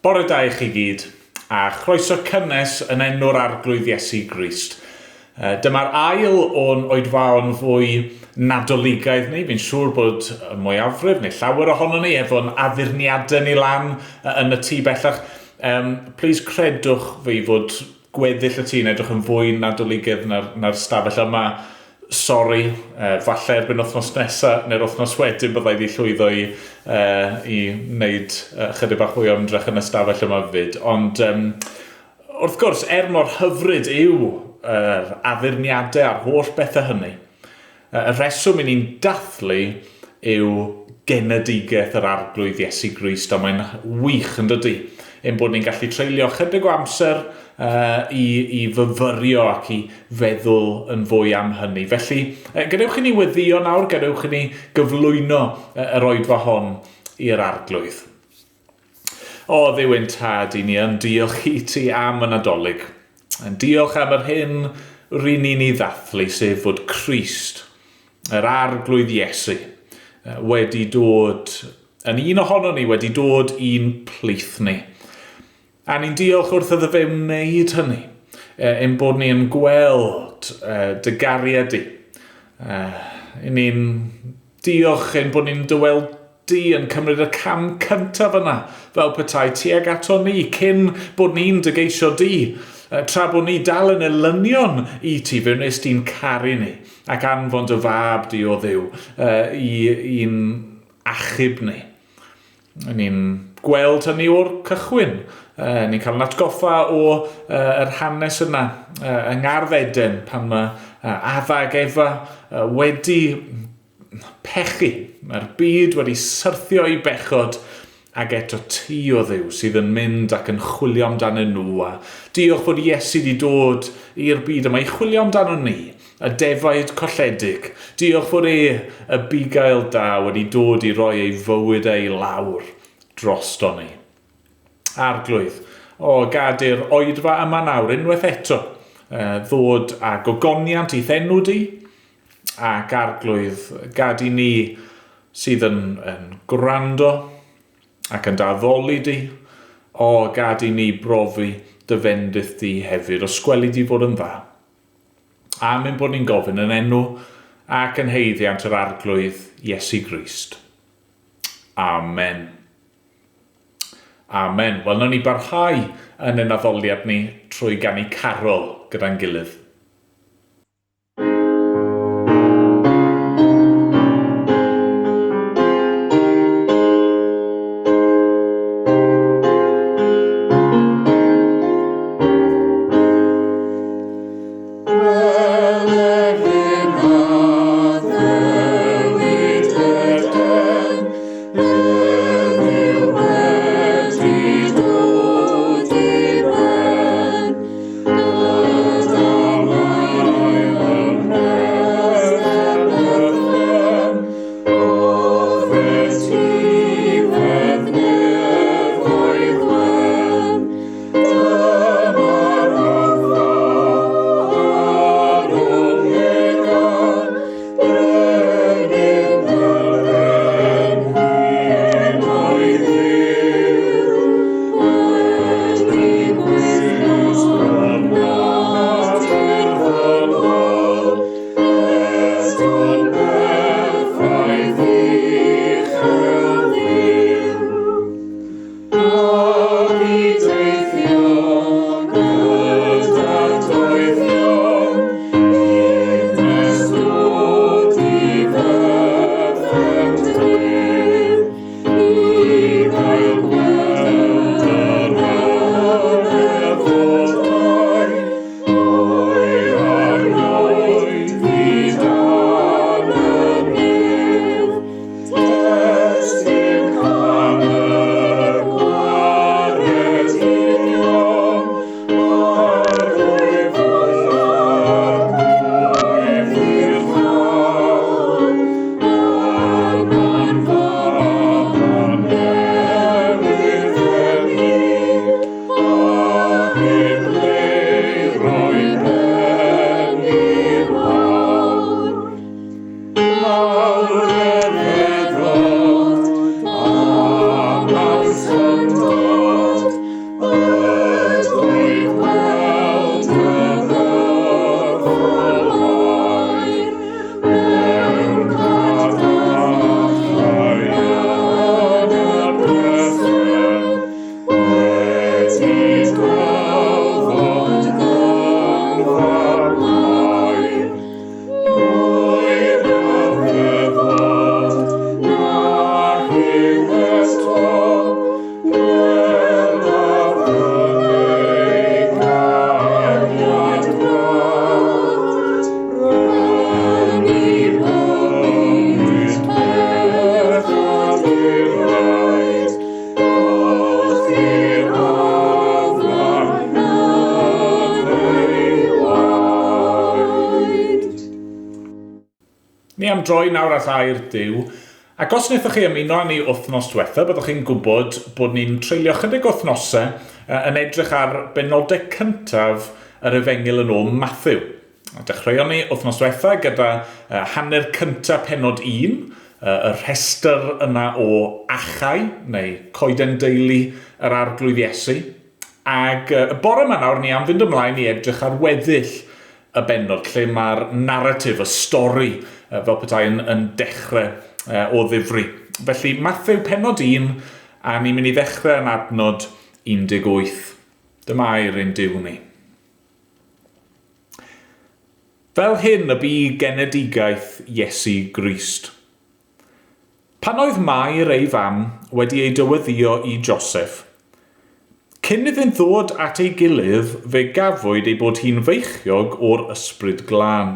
Bore da i chi gyd, a chroeso cynnes yn enw'r Arglwydd Iesu Grist. Dyma'r ail o'n oedfaon fwy Nadoligaidd ni. Fi'n siŵr bod y mwyafrif, neu llawer ohono ni, efo'n addurniadau ni lan yn y tŷ bellach. Um, please credwch fi fod gweddill y tŷ'n edrych yn fwy Nadoligaidd na'r, na stafell yma. Sori, falle erbyn wythnos nesa neu'r wythnos wedyn bydda i 'di llwyddo i uh, i wneud chydig bach fwy o ymdrech yn y stafell yma fyd. Ond um, wrth gwrs, er mor hyfryd yw yr addurniadau a'r holl bethau hynny, y rheswm i ni'n dathlu yw genedigaeth yr Arglwydd Iesu Grist, a mae'n wych yn dydy, ein bod ni'n gallu treulio chydig o amser uh, i, i fyfyrio ac i feddwl yn fwy am hynny. Felly, uh, gadewch i ni weddio nawr, gadewch i ni gyflwyno yr oedfa hon i'r Arglwydd. O, Dduw ein Tad, i ni yn diolch i ti am y Nadolig. Yn diolch am yr hyn ry'n ni'n ei ddathlu, sef fod Crist, yr Arglwydd Iesu, wedi dod yn un ohono ni, wedi dod i'n plith ni. A ni'n diolch wrth iddo fe wneud hynny, ein bod ni yn gweld dy gariad di. I ni'n Diolch ein bod ni'n dy weld di yn cymryd y cam cyntaf yna, fel petai tuag ato ni, cyn bod ni'n dy geisio di. Tra bod ni dal yn elynion i ti, fe wnes di'n caru ni, ac anfon dy fab di o Dduw i, i'n achub ni. Ni'n gweld hynny o'r cychwyn. Ni'n cael yn atgoffa o yr hanes yna yng Ngardd Eden pan mae Adda ac Efa wedi pechu. Mae'r byd wedi syrthio i bechod ac eto ti o Dduw sydd yn mynd ac yn chwilio amdanyn nhw. A diolch fod Iesu wedi dod i'r byd yma i chwilio amdano ni. Y defaid colledig. Diolch fod e, y bugail da, wedi dod i roi ei fywyd e i lawr drosto ni. Arglwydd, o, gad i'r oedfa yma nawr, unwaith eto, ddod â gogoniant i'th enw di, ac Arglwydd, gad i ni sydd yn, yn gwrando ac yn d'addoli di, o, gad i ni brofi dy fendith di hefyd, os gweli di fod yn dda. Am ein bod ni'n gofyn yn enw ac yn haeddiant yr Arglwydd Iesu Grist. Amen. Amen. Wel, nawn ni barhau yn ein addoliad ni trwy ganu carol gyda'n gilydd. droi nawr at air Duw, ac os wnaethoch chi ymuno â ni wythnos diwetha, byddwch chi'n gwybod bod ni'n treulio chydig wythnosau yn edrych ar benodau cyntaf yr Efengyl yn ôl Mathew. Dechreuon ni wythnos diwetha gyda hanner cyntaf pennod 1, y rhestr yna o achau, neu coeden deulu yr Arglwydd Iesu. Ac y bore yma nawr, ni am fynd ymlaen i edrych ar weddill y bennod, lle mae'r naratif, y stori, fel petai yn, yn dechrau o ddifri. Felly, Mathew pennod 1, a ni'n mynd i ddechrau yn adnod 18. Dyma air ein Duw ni. Fel hyn y bu genedigaeth Iesu Grist. Pan oedd Mair ei fam wedi ei dyweddio i Joseff, cyn iddynt ddod at ei gilydd fe gafwyd ei bod hi'n feichiog o'r Ysbryd Glân.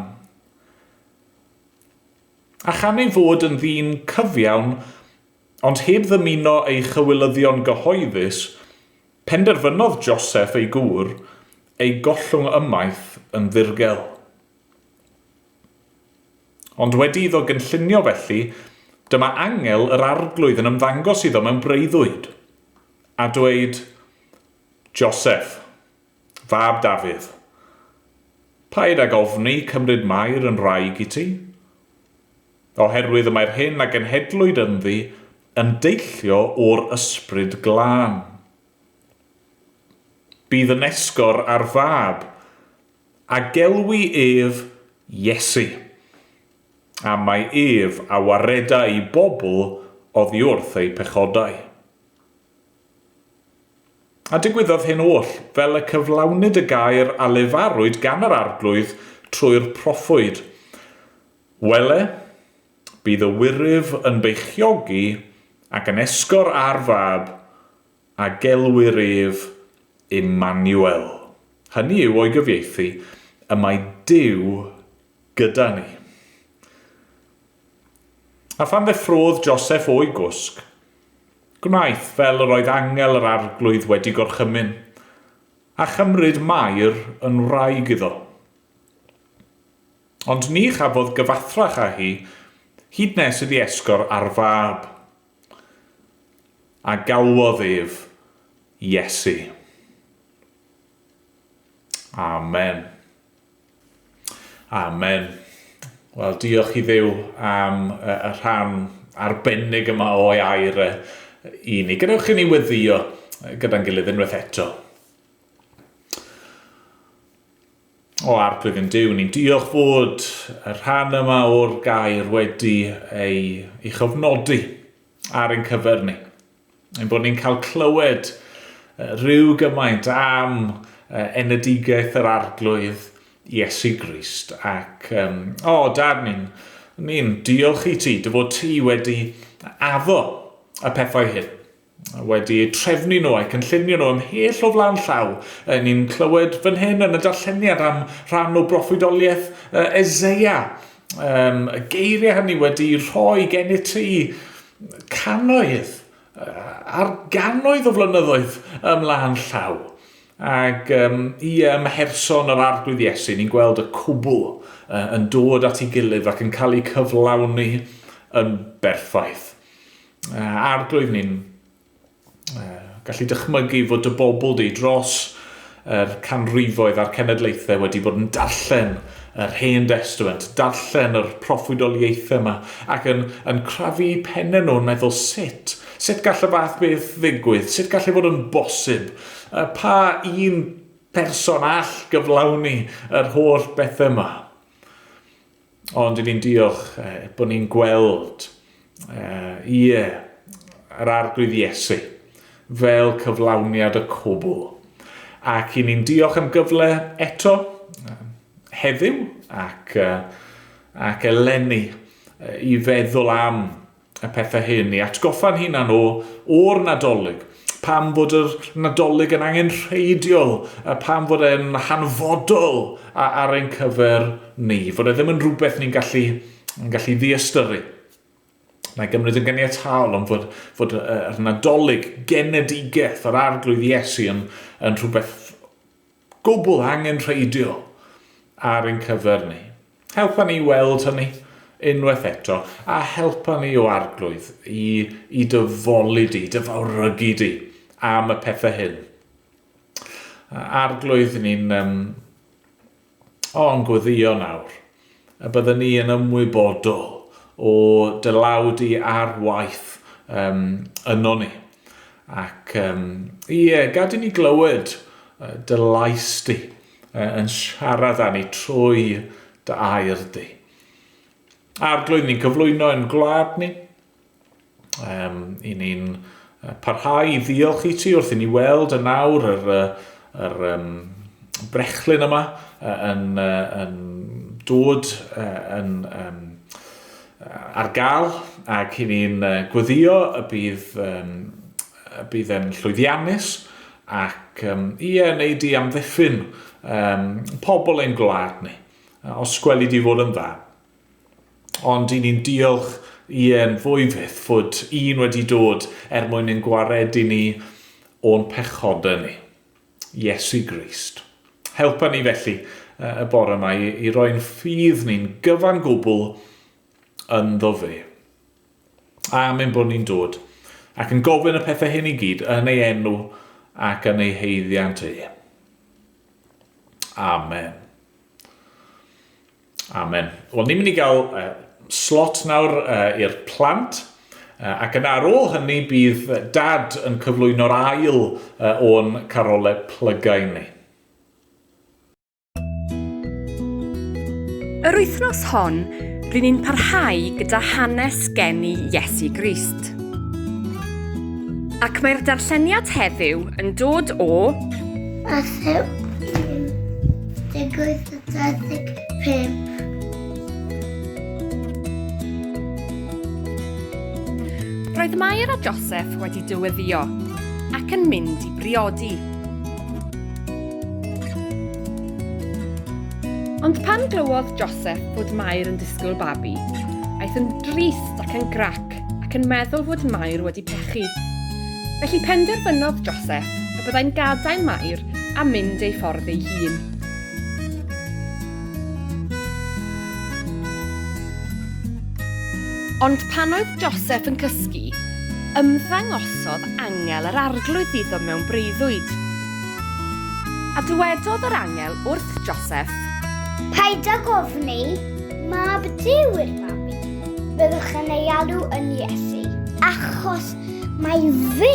A chan ei fod yn ddyn cyfiawn, ond heb ddymuno ei chywilyddion gyhoeddus, penderfynodd Joseff ei gŵr ei gollwng ymaith yn ddirgel. Ond wedi iddo gynllunio felly, dyma angel yr Arglwydd yn ymddangos iddo mewn breuddwyd, a dweud, Joseff, fab Dafydd, paid ag ofni cymryd Mair yn wraig i ti, oherwydd y mae'r hyn a genhedlwyd ynddi yn deillio o'r Ysbryd Glân. Bydd yn esgor ar fab, A gelwi ef Iesu, am mai ef a wareda ei bobl oddi wrth eu pechodau. A digwyddodd hyn oll fel y cyflawnid y gair a lefarwyd gan yr Arglwydd trwy'r proffwyd, Wele, bydd y wyryf yn beichiogi ac yn esgor ar fab, A gelwir ef Immanuel. Hynny yw, o'i gyfieithu, y mae Duw gyda ni. A phan ddeffrôdd Joseff o'i gwsg, gwnaeth fel yr oedd angel yr Arglwydd wedi gorchymyn, a chymryd Mair yn wraig iddo. Ond ni chafodd gyfathrach â hi, hyd nes iddi esgor ar fab. A galwodd ef Iesu. Amen. Amen. Wel, diolch i Dduw am y rhan arbennig yma o'i air e i ni. Gadewch i ni weddio gyda'n gilydd unwaith eto. O Arglwydd ein Duw, ni'n diolch fod y rhan yma o'r gair wedi ei, ei chyfnodi ar ein cyfer ni. Ein bod ni'n cael clywed rhyw gymaint am enedigaeth yr Arglwydd Iesu Grist. Ac, um, o, oh, Dad, ni'n ni diolch i ti, dy fod ti wedi addo y pethau hyn wedi eu trefnu nhw a'u cynllunio nhw ymhell o flaen llaw. Ni'n clywed fan hyn yn y darlleniad am rhan o broffwydoliaeth Eseia. Y geiriau hynny wedi rhoi gen i ti cannoedd ar gannoedd o flynyddoedd ymlaen llaw. Ac um, i ymherson yr Arglwydd Iesu, ni'n gweld y cwbl uh, yn dod at ei gilydd ac yn cael eu cyflawni yn berffaith. Arglwydd, ni'n gallu dychmygu fod dy bobl di dros yr canrifoedd a'r cenedlaethau wedi bod yn darllen yr Hen Destament, darllen yr proffwydoliaethau yma, ac yn, yn crafu pennau nhw'n meddwl sut, sut gall y fath beth ddigwydd, sut gall ei fod yn bosib, pa un person all gyflawni yr holl bethau yma. Ond i ni'n diolch eh, bod ni'n gweld, eh, ie, yr Arglwydd Iesu fel cyflawniad y cwbl. Ac i ni'n diolch am gyfle eto heddiw ac, ac eleni i feddwl am y pethau hyn, i atgoffa'n hunan o, o'r Nadolig, pam fod yr Nadolig yn angenrheidiol, a pam fod e'n hanfodol ar ein cyfer ni, fod e ddim yn rhywbeth ni'n gallu, yn gallu ddiystyru. Mae gymryd yn ganiataol ond fod, fod yr Nadolig, genedigaeth yr Arglwydd Iesu yn, yn rhywbeth gwbl angenrheidiol ar ein cyfer ni. Helpa ni weld hynny unwaith eto, a helpa ni o Arglwydd i, i dy foli di, dy fawrygu di am y pethau hyn. Arglwydd, ni'n um, o, yn gweddio nawr, y byddwn ni yn ymwybodol o dy law di ar waith um, yno ni. Ac um, ie, gad i ni glywed dy lais di yn siarad â ni trwy dy air di. Arglwydd, ni'n cyflwyno yn gwlad ni. Um, I ni'n parhau i ddiolch i ti wrth i ni weld yn awr yr, yr um, brechlyn yma yn, yn dod yn, um, ar gael ac i ni'n gweddio y bydd, um, y bydd e'n llwyddiannus ac um, ie, wneud i amddiffyn um, pobl ein gwlad ni. Os gweli di fod yn dda. Ond i ni'n diolch i e'n fwy fyth fod un wedi dod er mwyn ein gwaredu ni o'n pechodau ni. Iesu Grist. Helpa ni felly y bore yma i, i roi'n ffydd ni'n gyfan gwbl ynddo fe. Am ein bod ni'n dod ac yn gofyn y pethau hyn i gyd yn ei enw ac yn ei heiddiant e. Amen. Amen. Wel, ni'n mynd i gael uh, slot nawr uh, i'r plant, uh, ac yn ar ôl hynny bydd Dad yn cyflwyno'r ail uh, o'n carolau plygain ni. Yr wythnos hon, ry'n ni'n parhau gyda hanes geni Iesu Grist. Ac mae'r darlleniad heddiw yn dod o... Mathew 18 25. Roedd Mair a Joseph wedi dyweddio ac yn mynd i briodi. Ond pan glywodd Joseph fod Mair yn disgwyl babi, aeth yn drist ac yn grac ac yn meddwl fod Mair wedi pechu. Felly penderfynodd Joseph y byddai'n gadael Mair a mynd ei ffordd ei hun. Ond pan oedd Joseph yn cysgu, ymddangosodd angel yr Arglwydd iddo mewn breuddwyd. A dywedodd yr angel wrth Joseph, Paid ag ofni, mab Duw yw'r babi. Byddwch yn ei alw yn Iesu, achos mai fe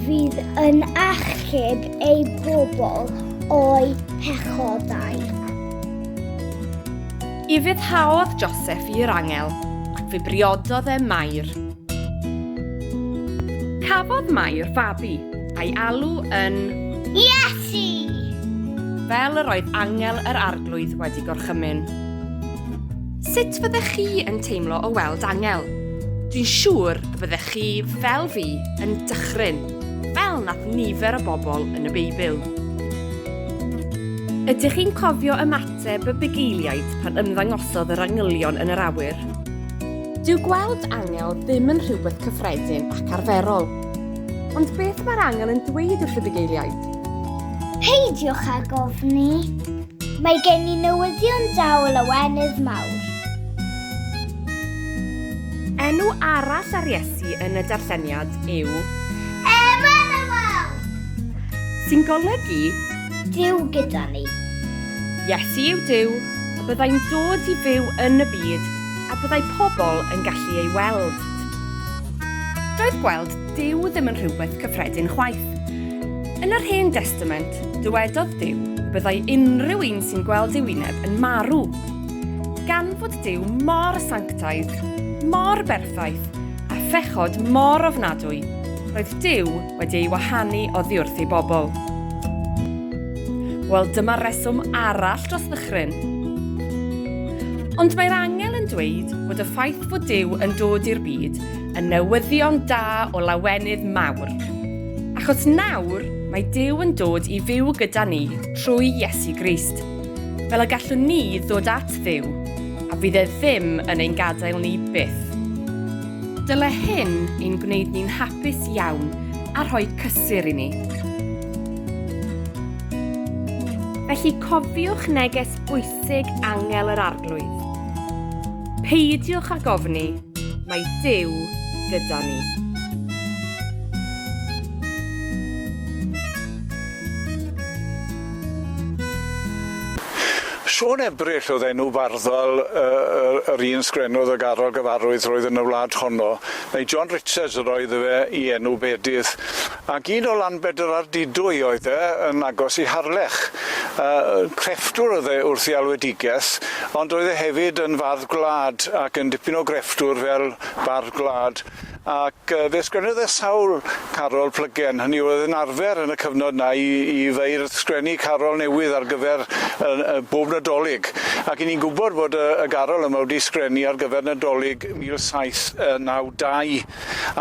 fydd yn achub ei bobl o'u pechodau. Ufuddhaodd Joseph i'r angel, ac fe briododd e Mair. Cafodd Mair fabi, a'i alw yn... Iesu! Fel yr oedd angel yr Arglwydd wedi gorchymyn. Sut fyddech chi yn teimlo o weld angel? Dwi'n siŵr y byddech chi, fel fi, yn dychryn, fel nath nifer o bobl yn y Beibl. Ydych chi'n cofio ymateb y bugeiliaid pan ymddangosodd yr angylion yn yr awyr? Dyw gweld angel ddim yn rhywbeth cyffredin ac arferol. Ond beth mae'r angel yn dweud wrth y bugeiliaid? Peidiwch ag ofni. Mae gen i newyddion da o lawenydd mawr. Enw arall ar Iesu yn y darlleniad yw Emmanuel! Sy'n golygu Duw gyda ni. Iesu yw Duw, a byddai'n dod i fyw yn y byd a byddai pobl yn gallu ei weld. Doedd gweld Duw ddim yn rhywbeth cyffredin chwaith. Yn yr Hen Destament, dywedodd Duw y byddai unrhyw un sy'n gweld ei wyneb yn marw. Gan fod Duw mor sanctaidd, mor berffaith, a phechod mor ofnadwy, roedd Duw wedi ei wahanu oddi wrth ei bobl. Wel, dyma reswm arall dros ddychryn. Ond mae'r angel yn dweud bod y ffaith fod Duw yn dod i'r byd yn newyddion da o lawenydd mawr. Achos nawr mae Duw yn dod i fyw gyda ni trwy Iesu Grist, fel y gallwn ni ddod at Dduw, a fydd e ddim yn ein gadael ni byth. Dyle hyn ein gwneud ni'n hapus iawn a rhoi cysur i ni. Felly cofiwch neges bwysig angel yr Arglwydd. Peidiwch ag ofni, mae Duw gyda ni. Siôn Ebrill o'dd enw barddol yy yr un sgrennodd y garol gyfarwydd roedd yn y wlad honno, neu John Richards yr oedd fe 'i enw bedydd. Ac un o Lanbedr Ardudwy oedd e, yn agos i Harlech. Yy crefftwr oedd e wrth 'i alwedigeth, ond oedd e hefyd yn fardd gwlad ac yn dipyn o grefftwr fel bardd gwlad. Ac yy fe sgrennodd e sawl carol plygen, hynny yw oedd yn arfer yn y cyfnod 'na i i feirdd sgrennu carol newydd ar gyfer yy yy bob Nadolig. Ac 'yn ni'n gwbod bod y y garol yma wedi sgrennu ar gyfer Nadolig 1792.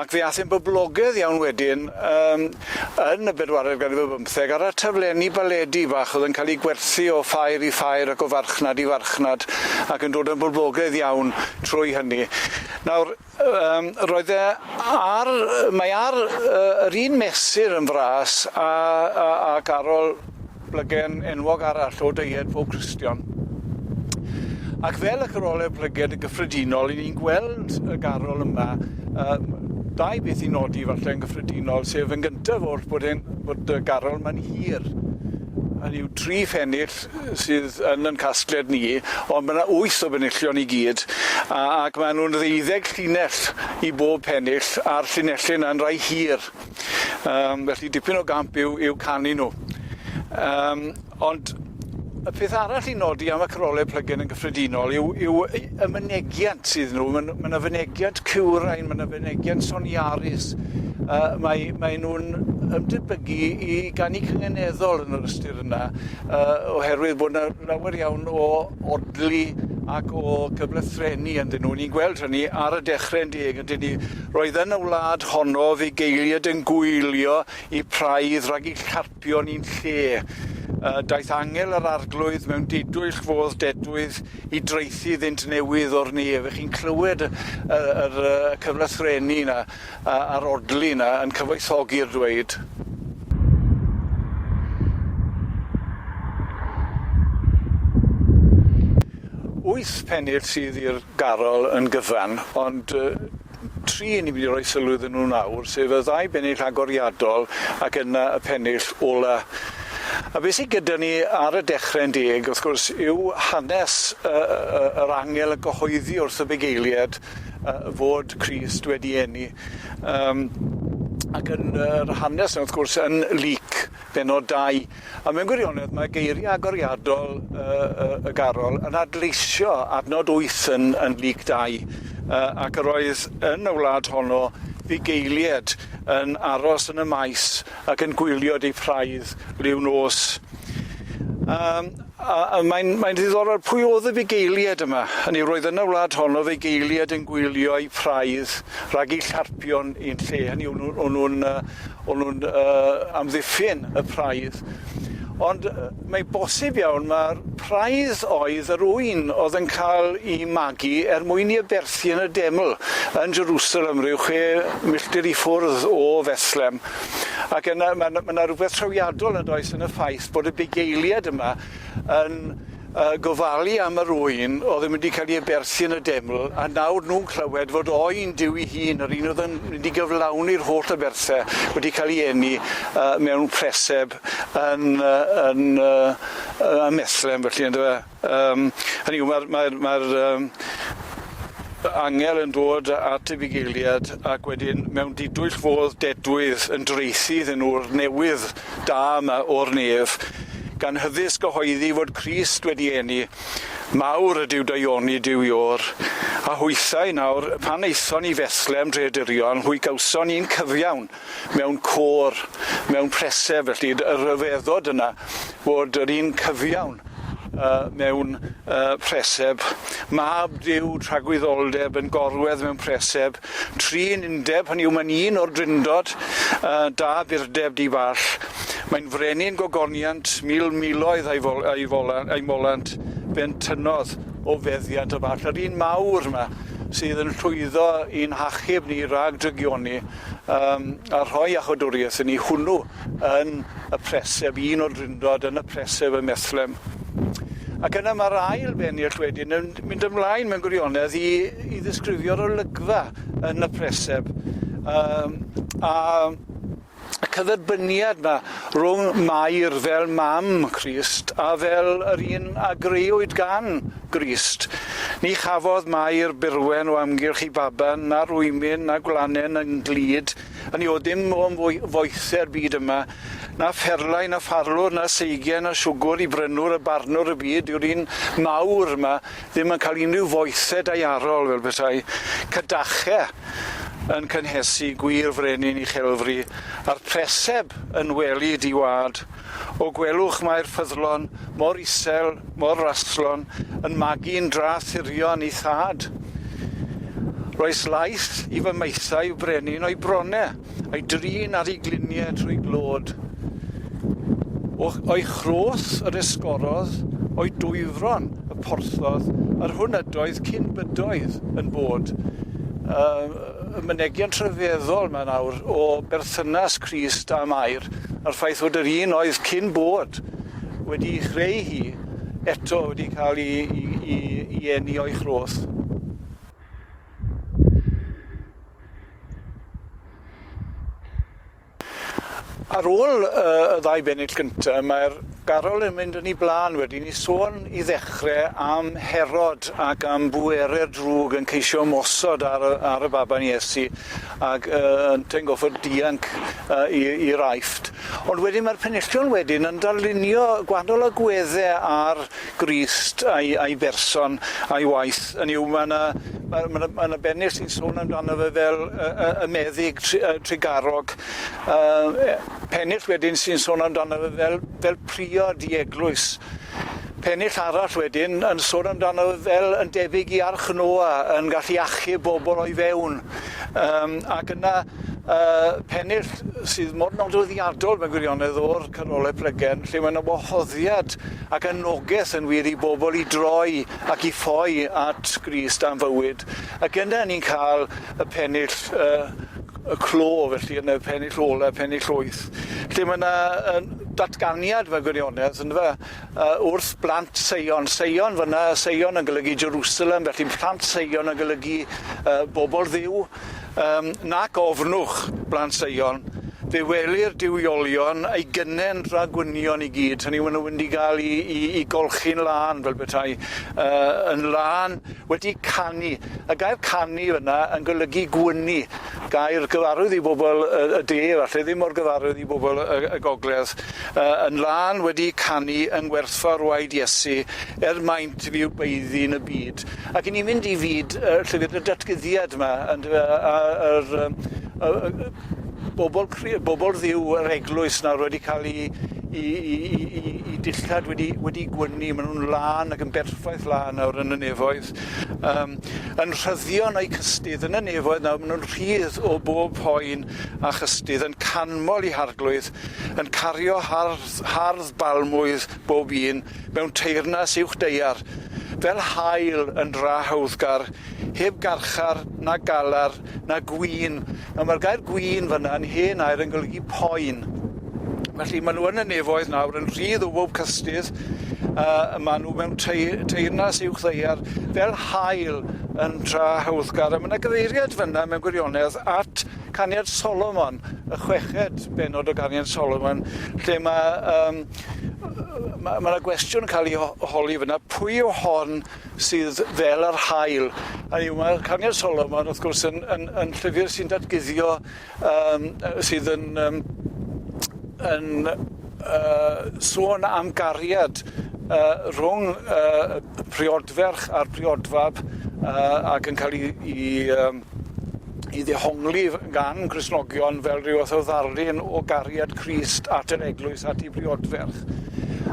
Ac fe ath e'n boblogedd iawn wedyn yym yn y bedwaredd ganrif ar bymtheg ar y taflenni baledi bach o'dd yn ca'l 'u gwerthu o ffair i ffair ac o farchnad i farchnad ac yn dod yn boblogaidd iawn trwy hynny. Nawr Yym roedd e ar mae ar yy yr un mesur yn fras a a a garol blygen enwog arall o deied pob Cristion. Ac fel y carole plygen yn gyffredinol 'yn ni'n gweld y garol yma yy dau beth i nodi falle yn gyffredinol sef yn gyntaf oll bod e'n bod y garol 'ma'n hir. Hynny yw tri phennill sydd yn 'yn casgliad ni, ond ma' 'na wyth o benillion i gyd, a ac ma' nw'n ddeuddeg llinell i bob pennill, a'r llinelle 'na'n rai hir. Yym felly dipyn o gamp yw yw canu nw. Yym ond y peth arall i nodi am y carole plygen yn gyffredinol yw yw y y mynegiant sydd nw. Ma' nw ma' 'na fynegiant cywrain, ma' 'na fynegiant soniarus. Yy mae mae nw'n ymdebygu i ganu cynganeddol yn yr ystyr yna. Yy oherwydd bod 'na lawer iawn o odli ac o gyflythrennu ynddyn nhw. Ni'n gweld hynny ar y dechre'n deg yndyn ni? Roedd yn y wlad honno fugeiliaid yn gwylio 'u praidd rhag 'u llarpio'n un lle. Yy daeth angel yr Arglwydd mewn didwyll fodd dedwydd i draethu iddynt newydd o'r nef. 'Ych chi'n clywed y y yr yy cyflythrennu 'na a'r odli 'na yn cyfoethogi'r dweud. Wyth pennill sydd i'r garol yn gyfan, ond tri ni mynd i roi sylw iddyn nhw nawr, sef y ddau bennill agoriadol ac yna y pennill ola. A beth sydd gyda ni ar y dechre'n deg, wrth gwrs, yw hanes yr angel yn gyhoeddi wrth y bugeiliaid fod Crist wedi eni. Yym ac yn yr hanes 'na wrth gwrs yn Luc bennod 2. A mewn gwirionedd mae geirie agoriadol y y y garol yn adleisio adnod 8 yn yn Luc 2 yy ac yr oedd yn y wlad honno fugeilied yn aros yn y maes ac yn gwylio eu praidd liw nos. Yym. A a mae'n mae'n ddiddorol pwy o'dd y fugeilied yma? Hynny yw roedd yn y wlad honno fugeilied yn gwylio eu praidd rhag eu llarpio'n un lle. Hynny yw o'n nw o'n nw'n yy o'n nw'n yy amddiffyn y praidd. Ond yy mae bosib iawn ma'r praidd oedd yr ŵyn o'dd yn ca'l 'i magu er mwyn 'i aberthu yn y deml yn Jerusalem ryw chwe milltir i ffwrdd o Fethlem. Ac yna ma' 'na ma' 'na rwbeth trawiadol yndoes yn y ffaith bod y bugeiliaid yma yn yy gofalu am yr ŵyn o'dd yn mynd i ca'l 'i aberthu yn y deml a nawr nw'n clywed fod oen Duw 'i hun, yr un o'dd yn mynd i gyflawni'r holl aberthe wedi ca'l 'i eni yy mewn preseb yn yy yn yy yy ym Methlem felly on'd yfe? Yym hynny yw ma'r mae'r mae'r yym angel yn dod at y bugeiliad ac wedyn mewn didwyll fodd dedwydd yn draethu iddyn nhw'r newydd da yma o'r nef gan hyddysg gyhoeddi fod Crist wedi eni mawr ydyw daioni Duw Iôr a hwythau nawr pan aethon i Fethlem dre dirion hwy gawson un cyfiawn mewn côr mewn preseb felly y rhyfeddod yna fod yr un cyfiawn yy mewn yy preseb. Mab Duw tragwyddoldeb yn gorwedd mewn preseb, trin undeb, hynny yw mae'n un o'r drindod yy da burdeb di ball. Mae'n frenin gogoniant, mil miloedd a'i fol- a'i fola- a'i molant, fe'n tynnodd o feddiant y ball. Yr un mawr 'ma sydd yn llwyddo i'n hachub ni rhag drygioni yym a rhoi iachawdwriaeth i ni hwnnw yn y preseb, un o'r drindod yn y preseb ym Methlem. Ac yna mae'r ail bennill wedyn yn mynd ymlaen mewn gwirionedd i, i ddisgrifio'r olygfa yn y preseb. Um, a y cyferbyniad 'ma rhwng Mair fel mam Crist a fel yr un a greuwyd gan Grist. Ni chafodd Mair burwen o amgylch ei baban, na rwymyn, na gwlanen yn glud, a ni o'dd dim o foethe'r byd yma, na pherlau, na pharlwr, na seigiau, na siwgwr i brynwr a barnwr y byd, yw'r un mawr yma ddim yn cael unrhyw foethe daearol fel petai. Cydache yn cynhesu gwir frenin uchelfri, a'r preseb yn wely di wad. O gwelwch mae'r ffyddlon, mor isel, mor raslon, yn magu'n dra thirion i thad. Roes laeth i fy maethau i'w brenin o'i brone, a'i drin ar ei glinie trwy glod. O, o'i chroth yr esgorodd, o'i dwyfron y porthodd, yr hwn ydoedd cyn bydoedd yn bod. Y mynegiant rhyfeddol 'ma nawr o berthynas Crist â Mair, a'r ffaith fod yr un oedd cyn bod wedi ei chreu hi eto wedi cael ei, ei, ei, ei eni o'i chroth. Ar ôl y y ddau bennill gynta mae'r garol yn mynd yn 'i blân wedyn i sôn i ddechre am Herod ac am bwere'r drwg yn ceisio ymosod ar y ar y baban Iesu ag yy yntau'n goffod dianc yy i i'r Aifft. Ond wedyn ma'r penillion wedyn yn darlunio gwahanol agwedde ar Grist a'i a'i berson a'i waith. Hynny yw ma' 'na ma' ma' 'na ma' 'na bennill sy'n sôn amdano fe fel y y y meddyg tru- yy trugarog. Yy e- pennill wedyn sy'n sôn amdano fe fel fel priod i eglwys. Pennill arall wedyn yn sôn amdano fe fel yn debyg i Arch Noa yn gallu achub bobol o'i fewn. Yym ac yna yy pennill sydd mor nodweddiadol mewn gwirionedd o'r Carolau Plygen lle ma' 'na wahoddiad ac anogeth yn wir i bobol i droi ac i ffoi at Grist am fywyd. Ac yna ni'n ca'l y pennill yy y clo felly yn y pennill ola, pennill wyth, lle ma' 'na yy datganiad mewn gwirionedd yndyfe yy wrth blant Seion. Seion fyn 'na, Seion yn golygu Jerusalem, felly plant Seion yn golygu yy bobol Dduw. Yym nac ofnwch, blant Seion, fe welir duwiolion a'i gynnen rhagwynion i gyd, hynny yw ma' nw mynd i ga'l 'u 'u 'u golchi'n lân fel petai yy yn lân wedi canu. Y gair canu fyn 'na yn golygu gwynu. Gair gyfarwydd i bobol y y de falle, ddim mor gyfarwydd i bobol y y gogledd. Yy yn lân wedi canu yng ngwerthfawr waed Iesu er maint fyw baeddu yn y byd. Ac 'yn ni'n mynd i fyd yy llyfr y datguddiad 'ma yndyfe a yr yym y y y bobol cri- bobol Dduw yr eglwys nawr wedi ca'l 'u 'u 'u 'u 'u 'u dillad wedi wedi gwynu ma' nw'n lân ac yn berffaith lân nawr yn y nefoedd. Yym yn rhyddion o'u cystudd yn y nefoedd nawr ma' nw'n rhydd o bob poen a chystudd yn canmol 'u harglwydd yn cario hardd hardd balmwydd bob un mewn teyrnas uwch daear, fel haul yn dra hawddgar, heb garchar, na galar, na gwin. Nawr mae'r gair gwin fan'na yn hen air yn golygu poen. Felly maen nhw yn y nefoedd nawr yn rhydd o bob cystudd, uh, maen nhw mewn teyrnas uwch ddaear fel haul yn tra hawddgar. A mae yna gyfeiriad fan'na mewn gwirionedd at Caniad Solomon, y chweched bennod o Ganiad Solomon, lle mae um, ma' ma' 'na gwestiwn yn ca'l 'i holi fyn 'na, pwy yw hon sydd fel yr haul? Hynny yw ma' Caniad Solomon wrth gwrs yn yn yn llyfyr sy'n datguddio yym yy sydd yn yym yn yy sôn am gariad yy rhwng yy y priodferch a'r priodfab yy ac yn ca'l 'i 'i yym 'i ddehongli gan Gristnogion fel rhyw fath o ddarlun o gariad Crist at yr eglwys, at 'i briodferch.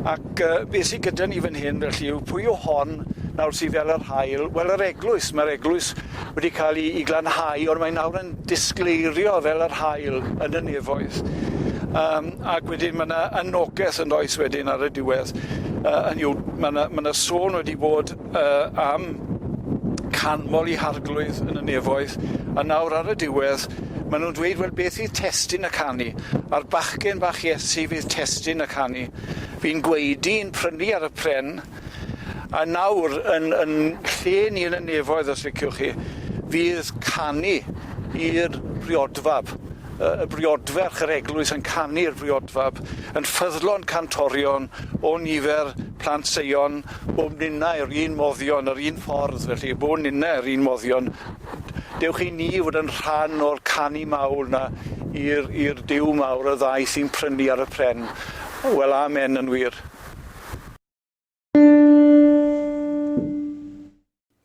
Ac yy be' sy gyda ni fan hyn felly yw pwy yw hon nawr sy fel yr haul? Wel yr eglwys, ma'r eglwys wedi cael 'i 'i glanhau ond mae nawr yn disgleirio fel yr haul yn y nefoedd. Yym ac wedyn ma' 'na anogeth yndoes wedyn ar y diwedd. Yy hynny yw ma' 'na ma' 'na sôn wedi bod yy am canmol 'u harglwydd yn y nefoedd, a nawr ar y diwedd, ma' nw'n dweud, wel, beth fydd testun y canu? A'r bachgen bach Iesu fydd testun y canu. Fi'n gwaedu, yn prynu ar y pren, A nawr, yn, yn lle ni yn y nefoedd, os liciwch chi, fydd canu i'r briodfab, y briodferch yr eglwys yn canu'r briodfab, yn ffyddlon cantorion o nifer plant Seion, bob ninnau yr un moddion, yr un ffordd, felly, bod ninnau yr un moddion. Dewch i ni fod yn rhan o'r canu mawl 'na i'r i'r Duw mawr y ddaeth i'n prynu ar y pren. Wel, amen yn wir.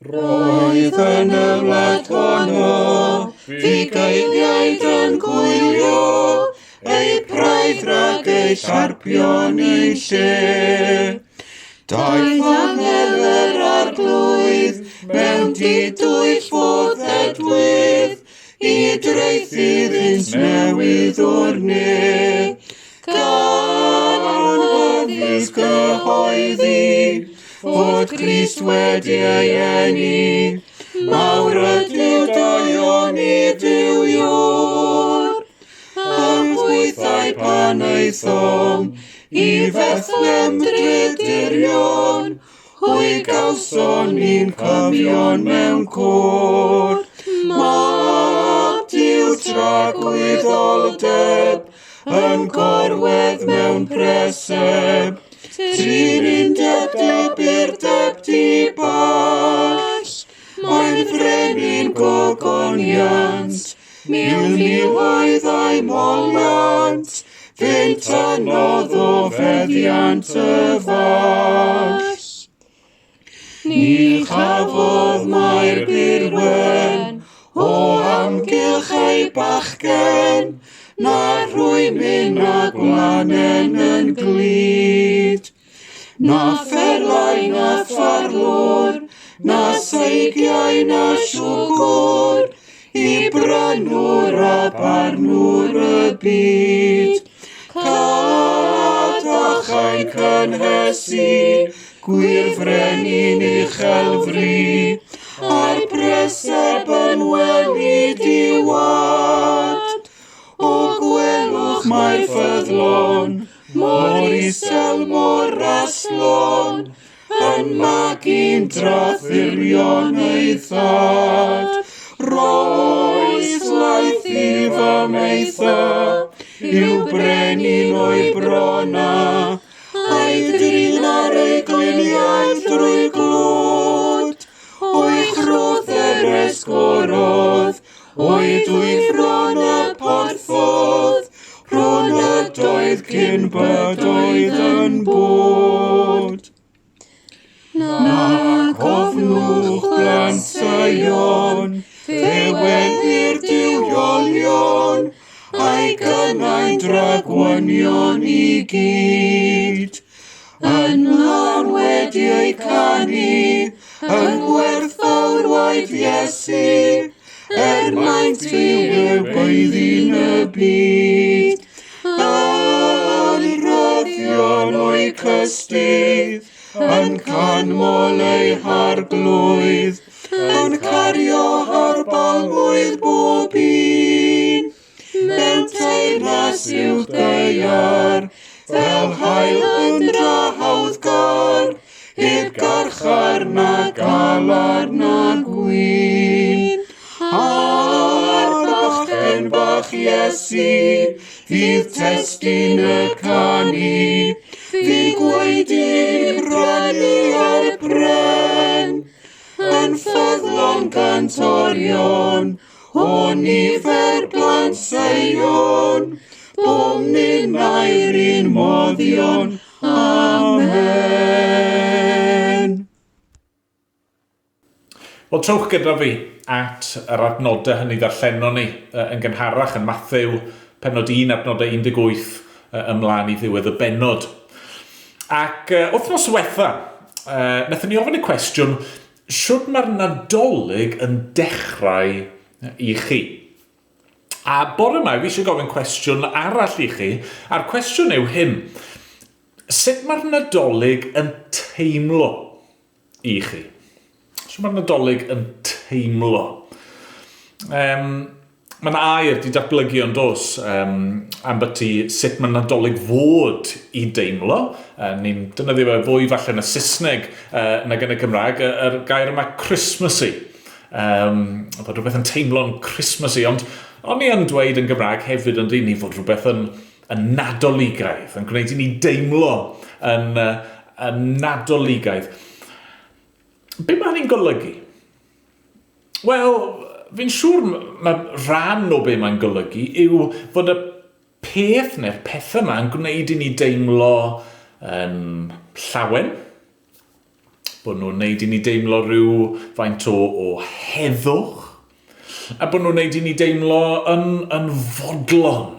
Roedd yn y wlad honno fugeiliaid yn gwylio eu praidd rhag eu llarpio'n eu lle. Daeth angel yr arglwydd mewn didwyll fodd ddedwydd i draethu iddynt newydd o'r ne. Gan anhyddus gyhoeddi fod Crist wedi ei eni, mawr ydyw daioni Duw Iôr. A hwythau pan aethom i Fethlem drydyrion, Hwy gawson ni'n cyfion mewn côr. Mab Duw tragwyddoldeb yn gorwedd mewn preseb. Tri'r undeb deburdeb di-ball. Mae'n frenin gogoniant, mil miloedd a'i moliant, fe'n tynnodd o feddiant y fall. Ni chafodd mae'r burwen o amgylch ei bachgen, na rhwymyn na gwlanen yn glyd. Na pherlau na ffarlwr, na seigiau na siwgwr, i brynwr a barnwr y byd. Cadachau cynhesu, gwir frenin uchelfri, a'r preseb yn wely diwad. O gwelwch mae'r ffyddlon, mor isel, mor raslon, yn magu'n drathurion ei thad. Roes laeth i famaetha, i'w brenin o'i brona, a'i drin ar ei gliniau drwy glod. O'i chroth yr esgorodd, o'i dwy fron y porthodd, rhwng ydoedd cyn bydoedd yn bod. Nac ofnwch blant Seion, fe welir duwiolion, a'i gynnau'n dragwynion i gyd. Yn lân wedi eu canu, yng ngwerthfawr waed Iesu, er maint yw baeddi'n y byd. Yn rhyddion o'i cystudd, yn canmol ei harglwydd, yn cario harbalmwydd bob un. Mewn teyrnas uwch daear, fel haul yn drahawddgar, heb garchar na galar na gwin. A'r bachgen bach Iesu fydd testun y canu, fydd gwaedu brynu ar bren, yn ffyddlon cantorion, o nifer blant Seion, bom ninnau'r un moddion. Amen. Wel, trowch gyda fi at yr adnodau hynny ddarllenon ni yn gynharach yn Mathew pennod 1 adnodau 18 ymlaen i ddiwedd y bennod. Ac wythnos diwetha, wnaethon ni ofyn y cwestiwn, shwt mae'r Nadolig yn dechrau i chi? A bore yma, fi eisiau gofyn cwestiwn arall i chi, a'r cwestiwn yw hyn. Sut mae'r Nadolig yn teimlo i chi? Sut mae'r Nadolig yn teimlo? Um, Mae yna air di datblygu ond dos um, am byti sut mae Nadolig fod i deimlo. Ni'n defnyddio fe fwy falle yn y Saesneg nag yn y Cymraeg, yr gair yma Christmassy. Um, bod rhywbeth yn teimlo'n Christmassy, ond o'n i yn dweud yn Gymraeg hefyd yn dyn ni fod rhywbeth yn, yn Nadoligaidd, yn gwneud i ni deimlo yn, yn Nadoligaidd. Be mae hynny'n golygu? Wel, fi'n siŵr mae rhan o be mae'n golygu yw fod y peth neu'r pethau yma yn gwneud i ni deimlo yn llawen, bod nhw'n gwneud i ni deimlo rhyw faint o, o heddwch, a bod nhw'n gwneud i ni deimlo yn, yn fodlon.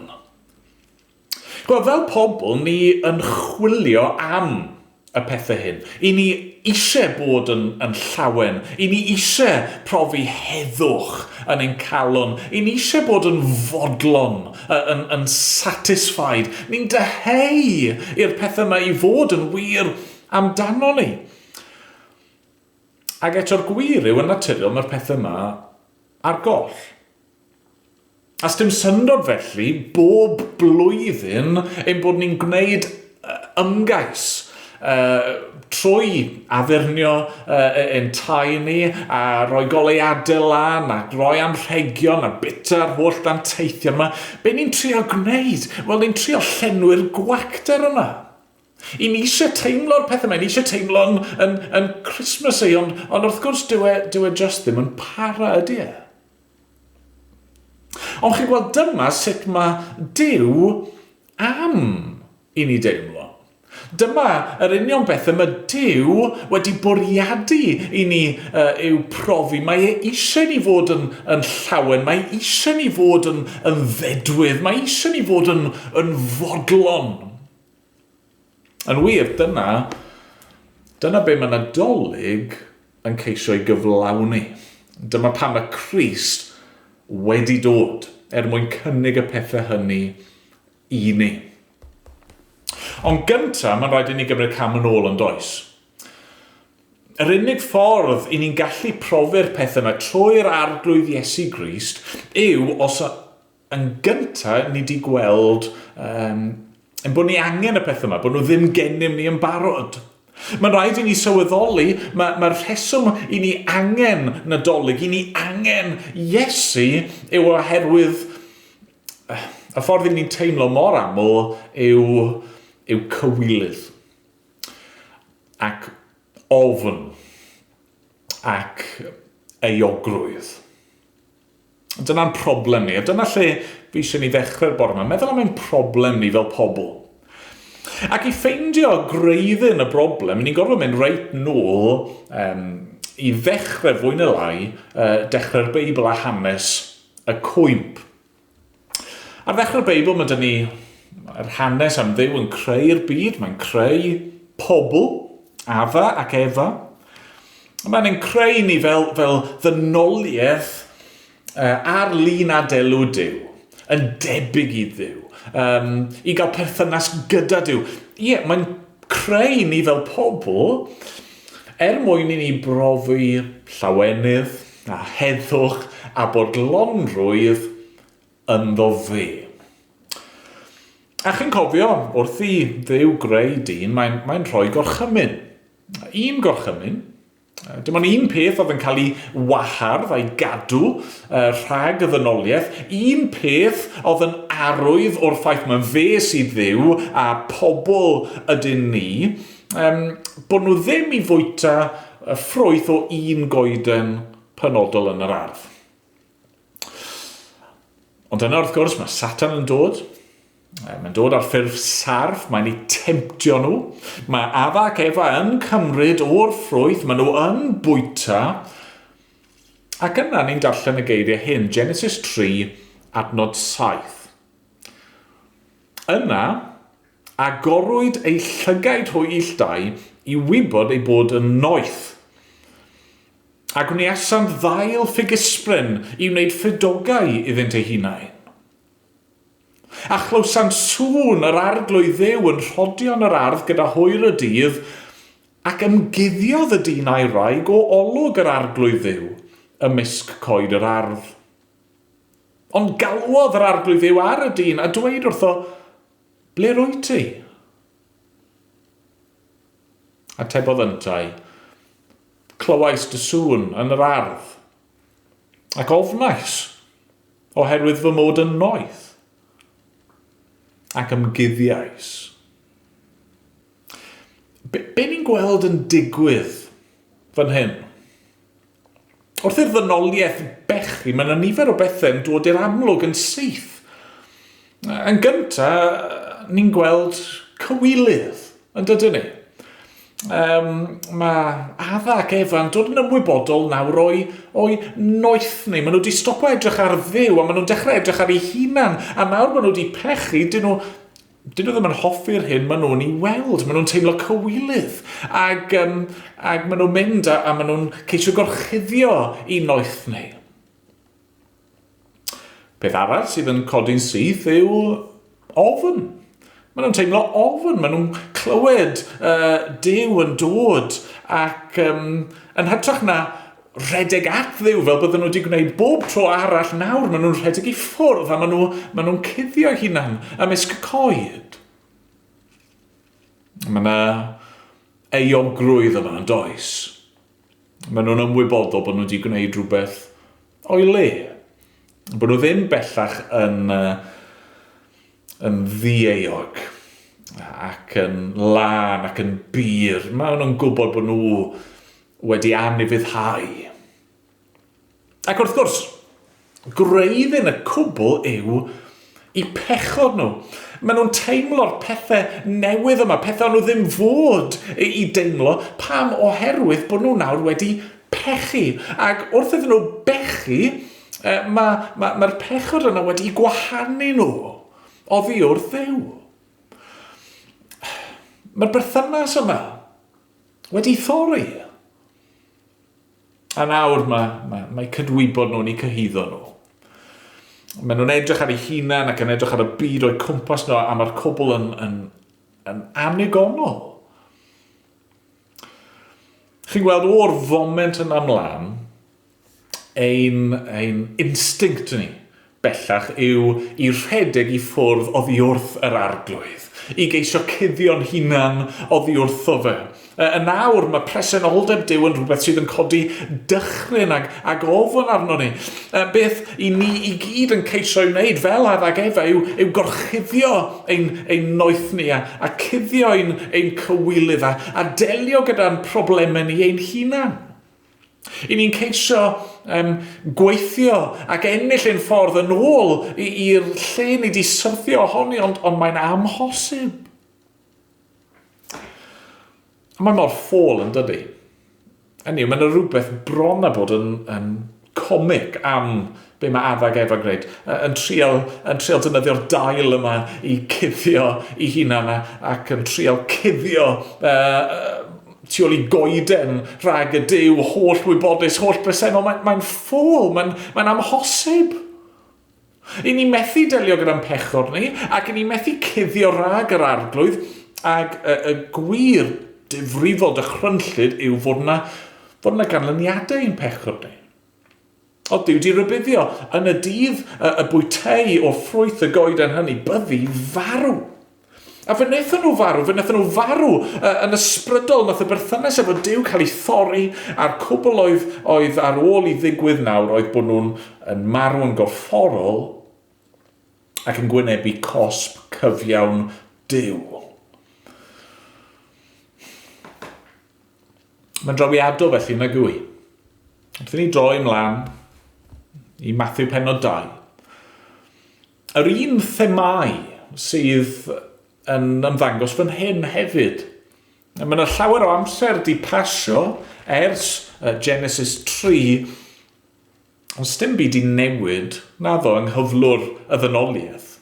Wel, fel pobl, ni yn chwilio am y pethau hyn. I ni eisiau bod yn, yn llawen. I ni eisiau profi heddwch yn ein calon. I ni eisiau bod yn fodlon, yn, yn satisfied. Ni'n dyheu i'r pethau yma i fod yn wir amdano ni. Ac eto'r gwir yw, yn naturiol, mae'r pethau yma ar goll. A sdim syndod felly, bob blwyddyn ein bod ni'n gwneud ymgais trwy addurnio ein tai ni a rhoi goleuadau lan a rhoi anrhegion a bita'r holl danteithion yma. Be ni'n trio gwneud? Wel, ni'n trio llenwi'r gwacter yma. I ni eisiau teimlo'r pethau yma, i ni eisiau teimlo'n yn, yn Christmassy, ond, ond wrth gwrs dyw e, dyw e just ddim yn para, ydy e? Ond chi'n gweld dyma sut mae Duw am i ni deimlo. Dyma yr union beth y mae Duw wedi bwriadu i ni uh, i'w profi. Mae e eisiau ni fod yn, yn llawen, mae e eisiau ni fod yn, yn ddedwydd, mae eisiau ni fod yn, yn fodlon. Yn wir, dyna, dyna be mae Nadolig yn ceisio ei gyflawni. Dyma pam mae Crist wedi dod, er mwyn cynnig y pethau hynny i ni. Ond gyntaf, mae'n rhaid i ni gymryd cam yn ôl yn does. Yr unig ffordd i ni'n gallu profi'r pethau yma trwy'r Arglwydd Iesu Grist yw os Yn gynta, ni 'di gweld um, ein bod ni angen y pethau yma, bod nhw ddim gennym ni yn barod. Mae'n rhaid i ni sylweddoli, mae'r mae rheswm i ni angen Nadolig, i ni angen Iesu, yw oherwydd y ffordd i ni'n teimlo mor aml yw, yw cywilydd ac ofn ac euogrwydd. Dyna'n problem ni, a dyna lle fi eisiau ni ddechrau'r bore yma, meddwl am ein problem ni fel pobl. Ac i ffeindio gwreiddyn y broblem, ni'n gorfod mynd reit nôl um, i ddechrau fwy neu lai, uh, dechrau'r Beibl a hanes y cwymp. Ar ddechrau'r Beibl mae dyn ni yr hanes am Dduw yn creu'r byd, mae'n creu pobl, Adda ac Efa. Mae'n ein creu ni fel, fel ddynoliaeth uh, ar lun a delw Duw, yn debyg i Dduw, um, i gael perthynas gyda Duw. Ie, yeah, mae'n creu ni fel pobl er mwyn i ni brofi llawenydd a heddwch a bodlonrwydd ynddo fe. A chi'n cofio, wrth i Dduw greu dyn, mae'n mae rhoi gorchymyn. Un gorchymyn, dim ond un peth oedd yn cael ei wahardd a'i gadw rhag y ddynoliaeth, un peth oedd yn arwydd o'r ffaith mae fe sydd Dduw a pobl ydyn ni, um, bod nhw ddim i fwyta y ffrwyth o un goeden penodol yn yr ardd. Ond yna wrth gwrs mae Satan yn dod. Mae'n dod ar ffurf sarff, mae'n eu temtio nhw. Mae Adda ac Efa yn cymryd o'r ffrwyth, maen nhw yn bwyta. Ac yna ni'n darllen y geiriau hyn, Genesis 3, adnod 7. Yna, agorwyd eu llygaid hwy ill dau i wybod eu bod yn noeth. A gwniasant ddail ffigysbren i wneud ffedogau iddynt eu hunain. A chlywsant sŵn yr Arglwydd Dduw yn rhodio yn yr ardd gyda hwyr y dydd, ac ymguddiodd y dyn a'i wraig o olwg yr Arglwydd Dduw ymysg coed yr ardd. Ond galwodd yr arglwydd Dduw ar y dyn a dweud wrtho, Ble rwyt ti? Atebodd yntau, Clywais dy sŵn yn yr ardd, ac ofnais, oherwydd fy mod yn noeth, ac ymguddiais. Be, be ni'n gweld yn digwydd fan hyn? Wrth i'r ddynoliaeth bechu, mae yna nifer o bethau yn dod i'r amlwg yn syth. Yn gyntaf, ni'n gweld cywilydd, yn dydyn ni? Um, mae Adda ac Efa yn dod yn ymwybodol nawr o'i, o'i noethni. Maen nhw wedi stopo edrych ar Dduw a maen nhw'n dechrau edrych ar eu hunan. A nawr maen nhw wedi pechu, dyn nhw, Dyn nhw ddim yn hoffi'r hyn maen nhw'n ei weld. Maen nhw'n teimlo cywilydd. Ac, um, ac maen nhw'n mynd a, a maen nhw'n ceisio gorchuddio i noethni. Peth arall sydd yn codi'n syth yw ofn. Maen nhw'n teimlo ofn, maen nhw'n clywed uh, Duw yn dod ac um, yn hytrach na rhedeg at Dduw fel bydden nhw wedi gwneud bob tro arall nawr. Maen nhw'n rhedeg i ffwrdd a maen nhw, maen nhw'n cuddio hunan ymysg y coed. Mae yna euogrwydd yma yn does. Maen nhw'n ymwybodol bod nhw wedi gwneud rhywbeth o'i le. Bod nhw ddim bellach yn, yn ddieuog ac yn lân ac yn bur. Maen nhw'n gwybod bod nhw wedi anufuddhau. Ac wrth gwrs, gwreiddyn y cwbl yw i pechod nhw. Maen nhw'n teimlo'r pethau newydd yma, pethau nhw ddim fod i deimlo, pam oherwydd bod nhw nawr wedi pechu. Ac wrth iddyn nhw bechu, mae'r ma, ma, ma pechod yna wedi gwahanu nhw oddi wrth Dduw. Mae'r berthynas yma Wedi thorri. A nawr mae, mae, mae cydwybod nhw'n eu cyhuddo nhw. Maen nhw'n edrych ar eu hunan ac yn edrych ar y byd o'u cwmpas nhw a mae'r cwbl yn, yn, yn anigonol. Chi'n gweld o'r foment yna mlaen, ein, ein instinct ni bellach yw i rhedeg i ffwrdd oddi wrth yr arglwydd, i geisio cuddio'n hunan oddi wrtho fe. Yn awr, mae presenoldeb Duw yn rhywbeth sydd yn codi dychryn ag, ag ofn arno ni. Beth i ni i gyd yn ceisio ei wneud fel Adda ac Efa yw, yw gorchuddio ein, ein noethni a, a cuddio ein, ein cywilydd a, a delio gyda'n problemau ni ein hunan. I ni'n ceisio um, gweithio ac ennill ein ffordd yn ôl i'r lle ni wedi syrthio ohoni, ond, ond mae'n amhosib. Mae mor ffôl yn dydy. Hynny yw, mae yna rhywbeth bron a bod yn, yn comic am be mae Adda ac Efa'n gwneud. Yn trial, yn trial defnyddio'r dail yma i cuddio i hunan ac yn trial cuddio uh, tu ôl i goeden rhag y Duw holl wybodus, holl bresennol. Mae'n mae ffôl, mae'n mae amhosib. I ni methu delio gyda'n pechod ni, ac i ni methu cuddio rhag yr arglwydd, ac y, y gwir difrifol dychrynllyd yw fod yna, fod yna ganlyniadau i'n pechod ni. O Duw di rybuddio, yn y dydd y, y bwytei o ffrwyth y goeden hynny, byddi farw. A fe wnaethon nhw farw, fe wnaethon nhw farw uh, yn ysbrydol, nath y berthynas efo Duw cael ei thorri, a'r cwbl oedd, oedd ar ôl i ddigwydd nawr oedd bod nhw'n yn marw yn gorfforol ac yn gwynebu cosb cyfiawn Duw. Mae'n drawiadol felly, nag yw i? Wrth i ni droi ymlaen i Matthew penod 2. Yr un themau sydd yn ymddangos fan hyn hefyd. Mae yna llawer o amser di pasio ers Genesis 3, ond sdim byd i newid naddo yng nghyflwr y ddynoliaeth.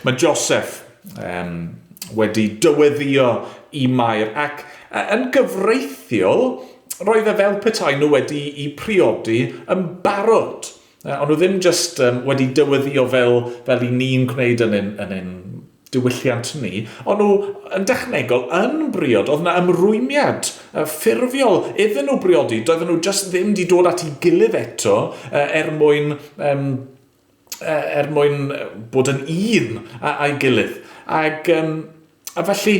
Mae Joseph um, wedi dyweddio i Mair ac yn gyfreithiol roedd e fel petai nhw wedi i priodi yn barod. Ond nhw ddim just um, wedi dyweddio fel, fel i ni'n gwneud yn ein, yn ein diwylliant ni, o'n nhw yn dechnegol yn briod, oedd yna ymrwymiad ffurfiol iddyn nhw briodi, doedden nhw jyst ddim wedi dod at ei gilydd eto er mwyn, um, er mwyn bod yn un a'i gilydd. Ac, um, a felly,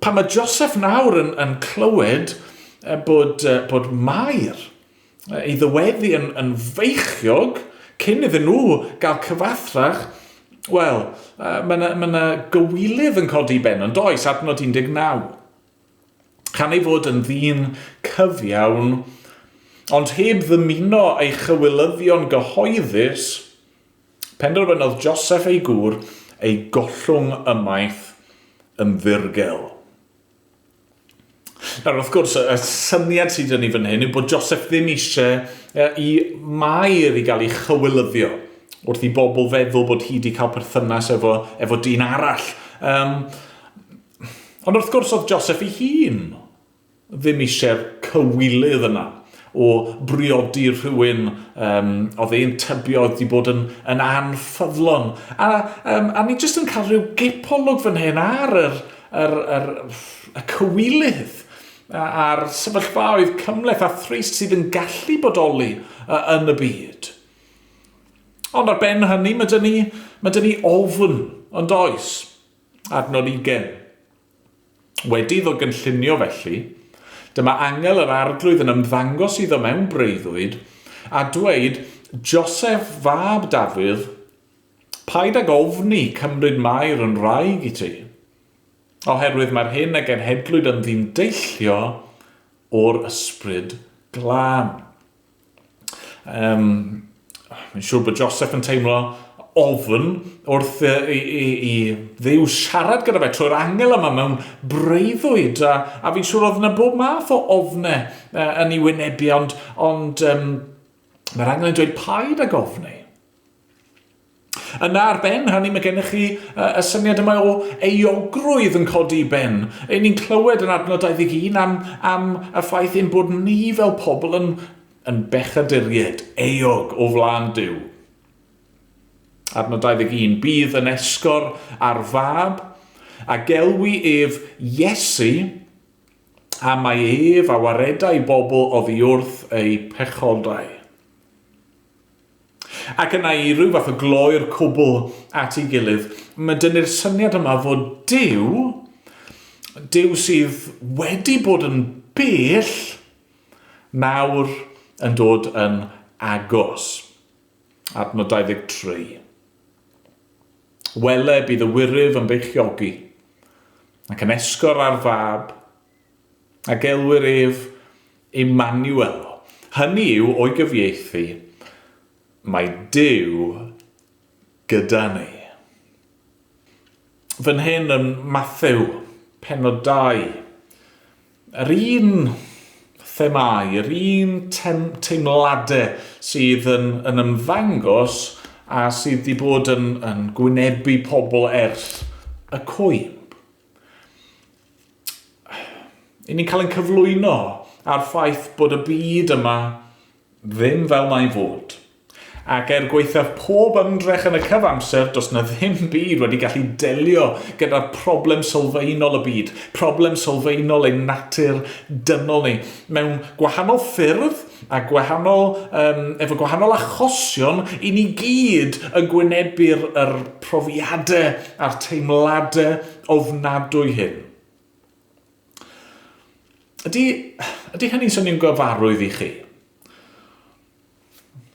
pan mae Joseph nawr yn, yn clywed bod, bod Mair ei ddyweddu yn, yn feichiog cyn iddyn nhw gael cyfathrach, wel, mae yna ma gywilydd yn codi ben yn does, adnod 19. Chan ei fod yn ddyn cyfiawn, ond heb ddymuno ei chywilyddion gyhoeddus, penderfynodd Joseph ei gŵr ei gollwng ymaith yn ddirgel. Nawr, wrth gwrs, y syniad sydd yn ei fan hyn yw bod Joseph ddim eisiau i Mair i gael ei chywilyddio wrth i bobl feddwl bod hi wedi cael perthynas efo, efo dyn arall. Um, ond wrth gwrs oedd Joseph ei hun ddim eisiau'r cywilydd yna o briodi rhywun um, oedd e'n tybio oedd wedi bod yn, yn anffyddlon. A, um, a ni jyst yn cael rhyw gipolwg fan hyn ar yr, yr, yr, y cywilydd a'r sefyllfaoedd cymhleth a thrist sydd yn gallu bodoli yn y byd. Ond ar ben hynny, mae dyn ni, mae dyn ni ofn, ond oes, adnod 20. Wedi iddo gynllunio felly, dyma angel yr arglwydd yn ymddangos iddo mewn breuddwyd a dweud, Joseph fab Dafydd, paid ag ofni cymryd Mair yn wraig i ti, oherwydd mae'r hyn a genhedlwyd ynddi'n deillio o'r ysbryd glân. Um, Mae'n siŵr bod Joseph yn teimlo ofn wrth i, i, i Dduw siarad gyda fe trwy'r angel yma mewn breuddwyd a, a fi'n siŵr oedd yna bob math o ofnau uh, yn ei wynebu ond, ond um, mae'r angel yn dweud paid ag ofni. Yna ar ben hynny mae gennych chi y syniad yma o euogrwydd yn codi i ben. Ein ni'n clywed yn adnod 21 am, am y ffaith ein bod ni fel pobl yn, yn bechaduriaid, euog o flaen Duw. Adnod 21, bydd yn esgor ar fab, a gelwi ef Iesu, a mae ef a waredai bobl oddi wrth eu pechodau. Ac yna i ryw fath o gloi'r cwbl at ei gilydd, mae dynnu'r syniad yma fod Duw, Duw sydd wedi bod yn bell, nawr yn dod yn agos. Adnod 23. Wele bydd y wyryf yn beichiogi, ac yn esgor ar fab, a gelwir ef Immanuel. Hynny yw, o'i gyfieithu, mae Duw gyda ni. Fan hyn yn Mathew, pennod 2, yr un themâu, yr un teimladau sydd yn, yn ymddangos a sydd wedi bod yn, yn gwynebu pobl ers y cwymp. I ni'n cael ein cyflwyno a'r ffaith bod y byd yma ddim fel mae'n fod. Ac er gwaethaf pob ymdrech yn y cyfamser, does na ddim byd wedi gallu delio gyda problem sylfaenol y byd, problem sylfaenol ein natur dynol ni. Mewn gwahanol ffyrdd a gwahanol, um, efo gwahanol achosion, i ni gyd yn gwynebu'r yr profiadau a'r teimladau ofnadwy hyn. Ydy, ydy hynny'n swnio'n gyfarwydd i chi?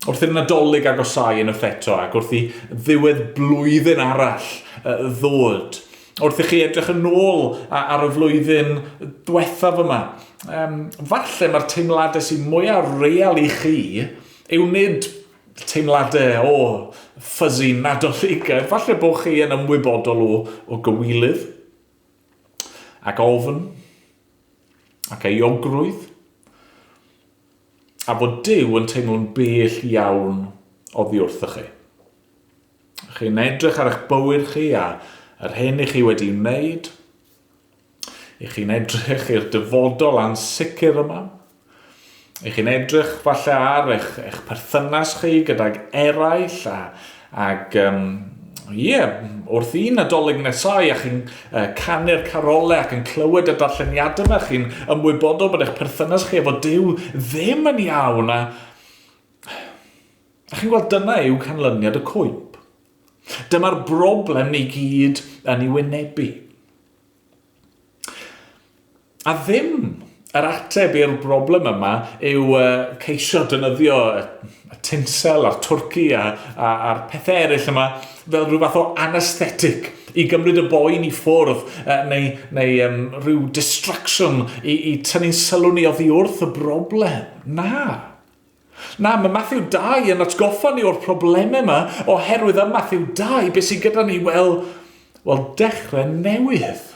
Wrth i'r Nadolig agosau yn y eto ac wrth i ddiwedd blwyddyn arall ddod, wrth i chi edrych yn ôl ar y flwyddyn diwethaf yma, um, falle mae'r teimladau sy'n mwyaf real i chi yw nid teimladau o fuzzy Nadoligaidd. Falle bod chi yn ymwybodol o, o gywilydd ac ofn ac euogrwydd a bod Duw yn teimlo'n bell iawn oddi wrthych chi. Chi'n edrych ar eich bywyd chi a yr hyn i chi wedi wneud, I chi'n edrych i'r dyfodol ansicr yma. I chi'n edrych falle ar eich, eich perthynas chi gydag eraill a, ag um, Ie, yeah, wrth i Nadolig nesau a chi'n canu'r carolau ac yn clywed y darlleniadau yma, chi'n ymwybodol bod eich perthynas chi efo Duw ddim yn iawn a, a chi'n gweld dyna yw canlyniad y cwymp. Dyma'r broblem ni gyd yn ei wynebu. A ddim yr ateb i'r broblem yma yw uh, ceisio dynyddio y, y tinsel a'r twrci a, a, a'r pethau eraill yma fel rhyw fath o anesthetic i gymryd y boen i ffwrdd uh, neu, neu um, rhyw distraction i, i tynnu'n sylw ni oddi wrth y broblem. Na. Na, mae Matthew 2 yn atgoffa ni o'r problemau yma, oherwydd ym Matthew 2, beth sydd gyda ni, wel, wel, dechrau newydd.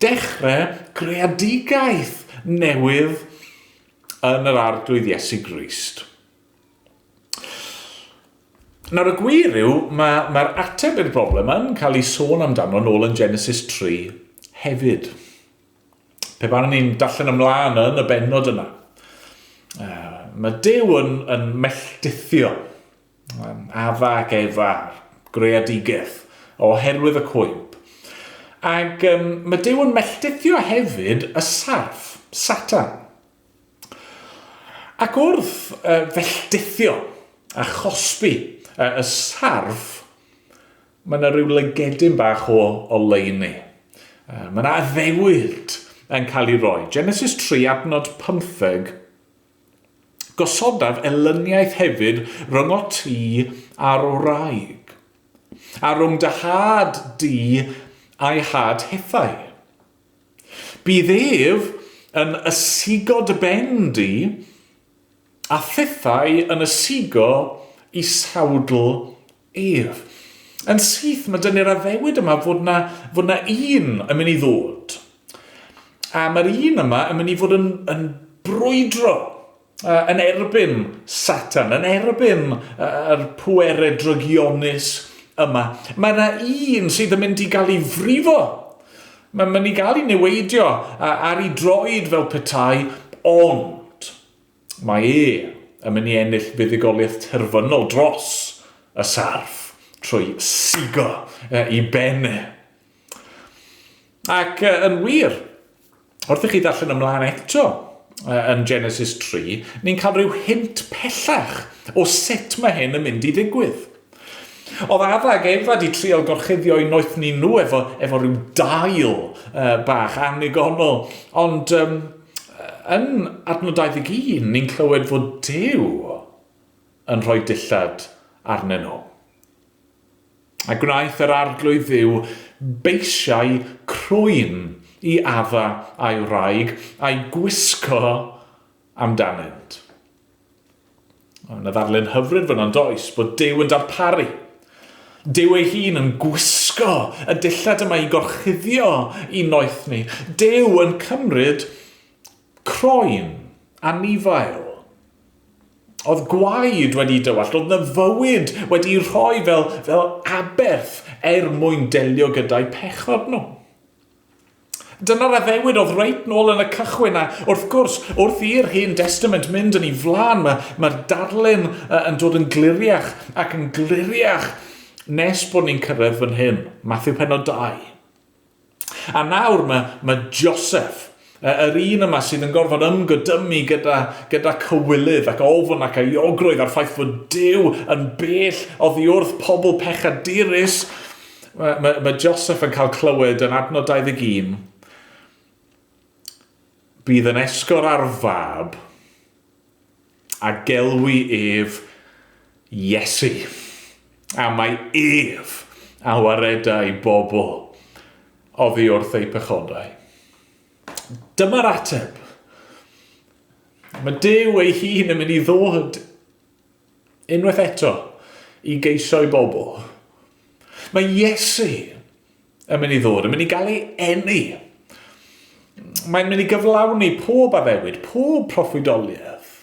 Dechrau greadigaeth newydd yn yr Arglwydd Iesu Grist. Nawr y gwir yw, mae'r mae ateb i'r broblem yn cael ei sôn amdano nôl yn Genesis 3 hefyd. Pe bawn ni'n darllen ymlaen yn y bennod yna, uh, mae Duw yn, yn melltithio um, Afa ac Efa, greadigaeth, oherwydd y cwymp. Ac um, mae Duw yn melltithio hefyd y sarff, Satan. Ac wrth uh, felltithio a chosbi uh, y sarff, Mae yna rhyw lygedyn bach o oleuni. Mae yna addewid yn cael ei roi. Genesis 3 adnod 15. Gosodaf elyniaeth hefyd rhyngot ti a'r wraig, a rhwng dy had di a'i had hithau. Bydd ef yn ysigo dy ben di, a thithau yn ysigo i sawdl ef. Yn syth, mae dynnu'r addewid yma fod na, fod na un yn mynd i ddod. A mae'r un yma yn mynd i fod yn, yn brwydro yn erbyn Satan, yn erbyn yr pwerau drygionus yma. Mae yna un sydd yn mynd i gael ei frifo. Mae'n mynd i gael ei niweidio ar ei droed fel petai, ond Mae e yn mynd i ennill buddugoliaeth terfynol dros y sarff trwy sigo i ben e. Ac yn wir, wrth i chi ddarllen ymlaen eto yn Genesis 3, ni'n cael rhyw hint pellach o sut mae hyn yn mynd i ddigwydd. Oedd Adda ac Efa di trial gorchuddio eu noethni nhw efo, efo rhyw dail uh, bach annigonol, ond um, yn adnod 21, ni'n clywed fod Duw yn rhoi dillad arnyn nhw. A gwnaeth yr arglwydd Dduw beisiau crwyn i Adda a'i wraig, a'i gwisgo amdanynt. Mae yna ddarlun hyfryd fyna, yn does, bod Duw yn darparu. Duw ei hun yn gwisgo y dillad yma i gorchuddio i noeth ni. Duw yn cymryd croen anifail. Oedd gwaed wedi dywallt, oedd na fywyd wedi rhoi fel, fel aberth er mwyn delio gyda'i pechod nhw. Dyna'r addewid oedd reit nôl yn y cychwyn a wrth gwrs, wrth i'r Hen Destament mynd yn ei flaen, mae'r mae darlun yn dod yn gliriach ac yn gliriach nes bod ni'n cyrraedd fan hyn, Matthew penod 2. A nawr mae, mae Joseph, yr un yma sydd yn gorfod ymgodymu gyda, gyda cywilydd ac ofn ac euogrwydd a'r ffaith fod Duw yn bell oddi wrth pobl pechadurus, Mae, mae, mae Joseph yn cael clywed yn adnod 21, bydd yn esgor ar fab a gelwi ef Iesu. A mae ef a wareda i bobl oddi wrth eu pechodau. Dyma'r ateb. Mae Duw ei hun yn mynd i ddod Unwaith eto, i geisio'i bobl. Mae Iesu yn mynd i ddod, yn mynd i gael ei eni. Mae'n mynd i gyflawni pob addewid, pob proffwydoliaeth.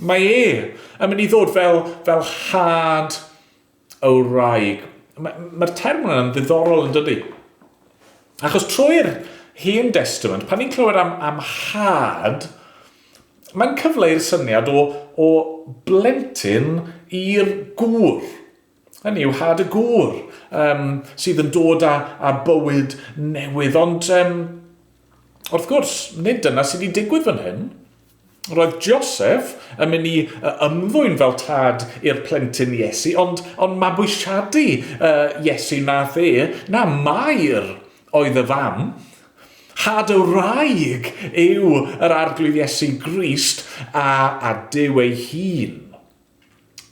Mae e yn mynd i ddod fel, fel had y wraig. Mae'r ma term yna'n ddiddorol yn dydy. Achos trwy'r Hen Testament, pan ni'n clywed am, am had, mae'n cyfleu'r syniad o, o blentyn i'r gŵr. Hynny yw had y gŵr um, sydd yn dod â, â bywyd newydd. Ond um, wrth gwrs, nid dyna sydd wedi digwydd fan hyn. Roedd Joseph yn mynd i ymddwyn fel tad i'r plentyn Iesu, ond, ond mabwysiadu uh, Iesu nath e, na Mair oedd y fam. Had y wraig yw yr Arglwydd Iesu Grist a, a Duw ei hun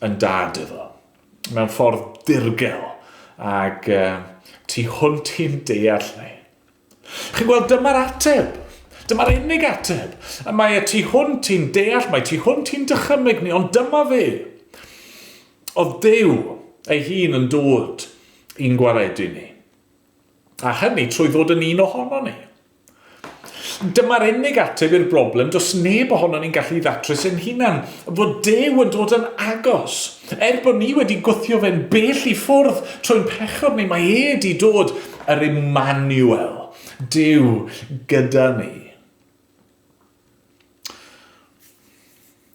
yn dad iddo. Mewn ffordd dirgel ac uh, tu hwnt i'n deall ni. Chi'n gweld, dyma'r ateb. Dyma'r unig ateb. A mae e tu hwnt i'n deall, mae tu hwnt i'n dychymyg ni, ond dyma fe. Oedd Duw ei hun yn dod i'n gwaredu ni. A hynny trwy ddod yn un ohono ni. Dyma'r unig ateb i'r broblem does neb ohono ni'n gallu ddatrys ein hunan, fod Duw yn dod yn agos. Er bod ni wedi gwthio fe'n bell i ffwrdd trwy'n pechod ni, mae e di dod yr Emmanuel, Duw gyda ni.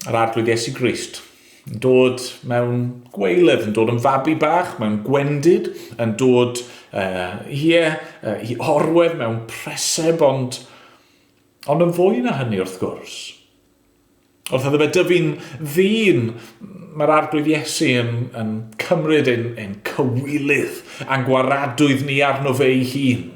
Yr Arglwydd Iesu Grist, yn dod mewn gweilydd, yn dod yn fabi bach, mewn gwendid, yn dod uh, ie, uh, i orwedd mewn preseb, ond, ond yn fwy na hynny wrth gwrs. Wrth iddo fe dyfu'n ddyn, mae'r Arglwydd Iesu yn, yn cymryd ein, ein cywilydd a'n gwaradwydd ni arno fe ei hun.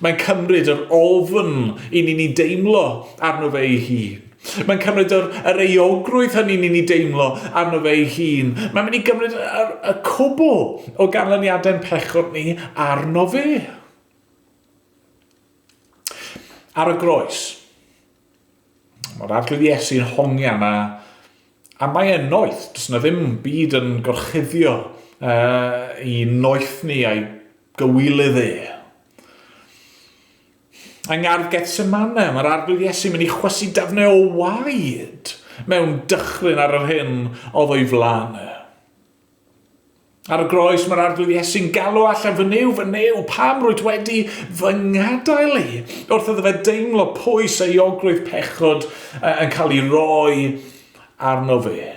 Mae'n cymryd yr ofn i ni'n ei deimlo arno fe ei hun. Mae'n cymryd yr, yr euogrwydd hynny ni'n ei deimlo arno fe ei hun. Mae'n mynd i gymryd y, y cwbl o ganlyniadau'n pechod ni arno fe. Ar y groes, mae'r Arglwydd Iesu'n hongian a, a mae e'n noeth. Does yna ddim byd yn gorchuddio uh, i noeth ni a'i gywilydd e. Yng ngardd Gethsemane, mae'r Arglwydd Iesu'n mynd i chwysu dafnau o waed mewn dychryn ar yr hyn oedd o'i flaen e. Ar y groes mae'r Arglwydd Iesu'n galw allan, fy Nuw, fy Nuw, pam rwyt wedi fy ngadael i? Wrth iddo fe deimlo pwys euogrwydd pechod yn cael ei roi arno fe.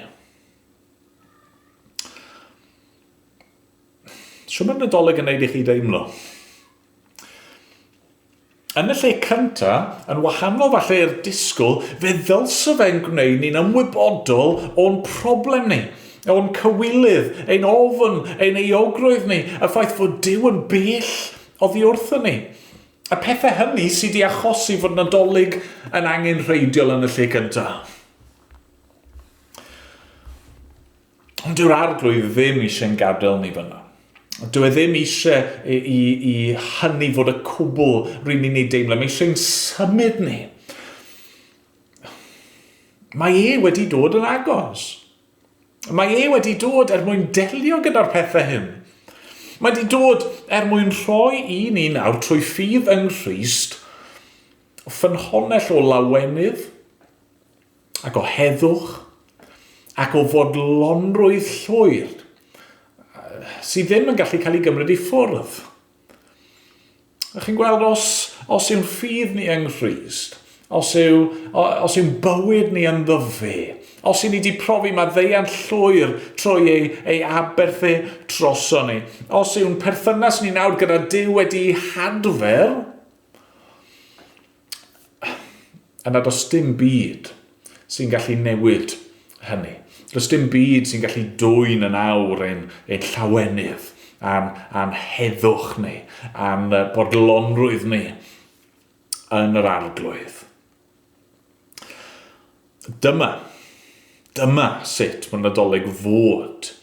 Shwt mae'r Nadolig yn neud i chi deimlo? Yn y lle cynta, yn wahanol falle i'r disgwyl, fe ddylse fe'n gwneud ni'n ymwybodol o'n problem ni, o'n cywilydd, ein ofn, ein euogrwydd ni, y ffaith fod Duw yn bell oddi wrthon ni. Y pethau hynny sydd wedi achosi fod Nadolig yn angenrheidiol yn y lle cyntaf. Ond dyw'r Arglwydd ddim eisiau'n gadael ni fyna. Dyw e ddim eisiau i, i, i hynny fod y cwbl rydyn ni'n ei deimlo. Mae eisiau'n symud ni. Mae e wedi dod yn agos. Mae e wedi dod er mwyn delio gyda'r pethau hyn. Mae wedi dod er mwyn rhoi i ni nawr trwy ffydd yng Nghrist ffynhonnell o lawenydd, ac o heddwch, ac o fodlonrwydd llwyr, sydd ddim yn gallu cael ei gymryd i ffwrdd. A chi'n gweld, os, os yw'n ffydd ni yng Nghrist, os, yw, os yw'n bywyd ni ynddo fe, os yw ni wedi profi maddeuant llwyr trwy ei, ei aberth e droso ni, os yw'n perthynas ni nawr gyda Duw wedi hadfer, Yna does dim byd sy'n gallu newid hynny. Does dim byd sy'n gallu dwyn yn awr ein, ein llawenydd, a'n, a'n heddwch ni, a'n bodlonrwydd ni yn yr Arglwydd. Dyma, dyma sut mae Nadolig fod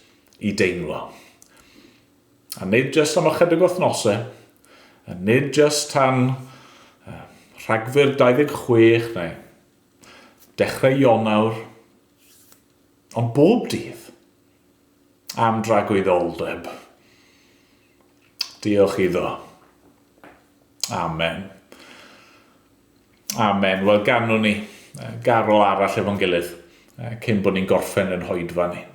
i deimlo. A nid jyst am ychydig wythnosau, a nid jyst tan Rhagfyr 26 neu dechrau Ionawr, ond bob dydd am dragwyddoldeb. Diolch iddo. Amen. Amen. Wel, ganwn ni garol arall efo'n gilydd cyn bod ni'n gorffen yn hoedfa ni.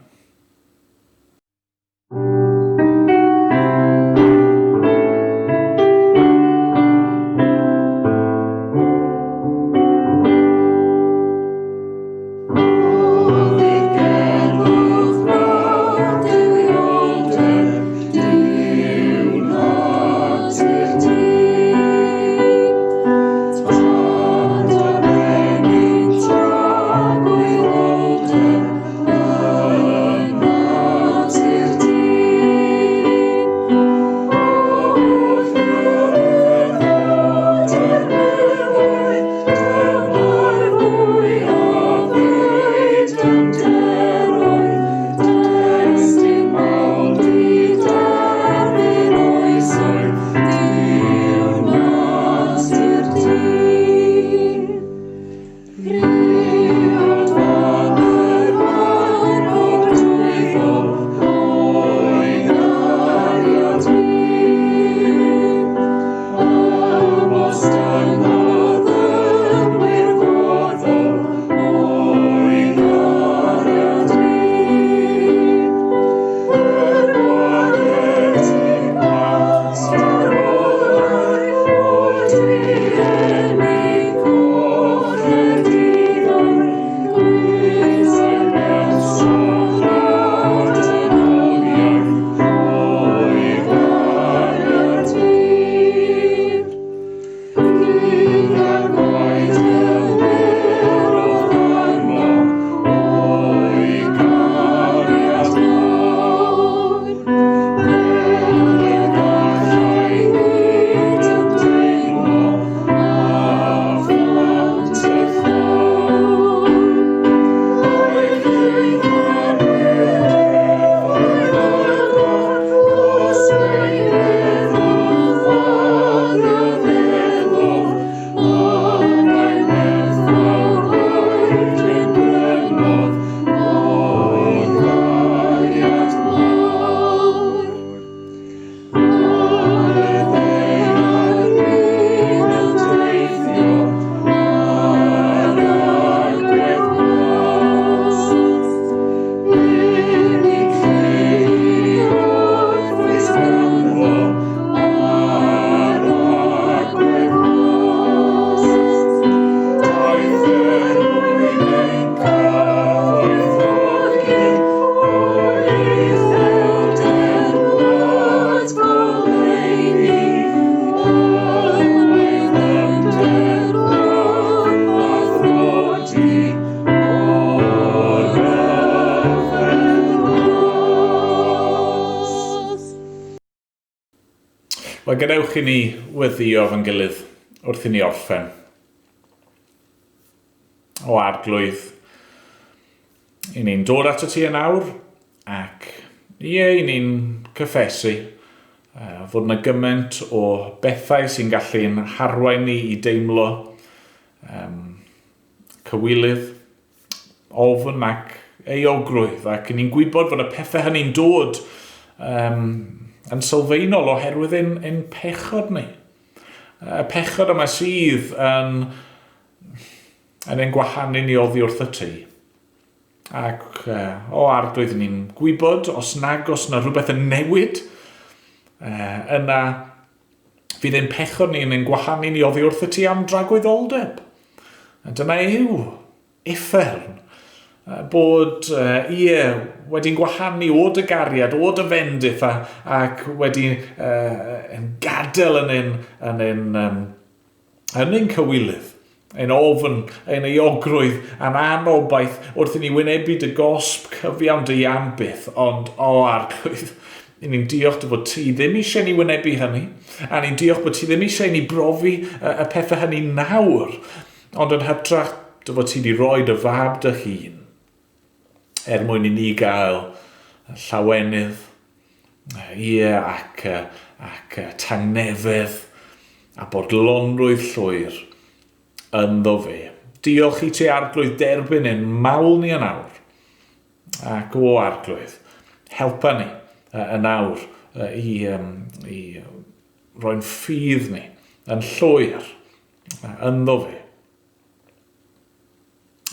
Wel, gadewch i ni weddio efo'n gilydd wrth i ni orffen. O arglwydd, i ni'n dod at y ti yn awr, ac ie, i ni'n cyffesu fod yna gymaint o bethau sy'n gallu'n harwain ni i deimlo um, cywilydd, ofn ac euogrwydd, ac ni'n gwybod fod y pethau hynny'n dod um, yn sylfaenol oherwydd ein, ein pechod ni. Y pechod yma sydd yn, yn ein gwahanu ni oddi wrth y ti. Ac uh, o arglwydd, ni'n gwybod os nag os na rhywbeth yn newid, uh, yna fydd ein pechod ni yn ein gwahanu ni oddi wrth y ti am dragwyddoldeb. A dyna yw uffern. Bod, uh, ie, wedi'n gwahanu o dy gariad, o dy fendith, a, ac wedi uh, yn gadael yn ein, yn ein, um, yn ein cywilydd, ein ofn, ein euogrwydd a'n anobaith wrth i ni wynebu dy gosb cyfiawn dy am byth, ond, o arglwydd, i ni'n diolch dy fod ti ddim eisiau ni wynebu hynny, a ni'n diolch bod ti ddim eisiau ni brofi y, y pethau hynny nawr, Ond yn hytrach dy fod ti wedi rhoi dy fab dy hun er mwyn i ni gael llawenydd, ie, ac, ac tangnefedd a bodlonrwydd llwyr ynddo fe. Diolch i ti arglwydd derbyn ein mawl ni yn awr. Ac o arglwydd, helpa ni yn awr i, i roi'n ffydd ni yn llwyr ynddo fe.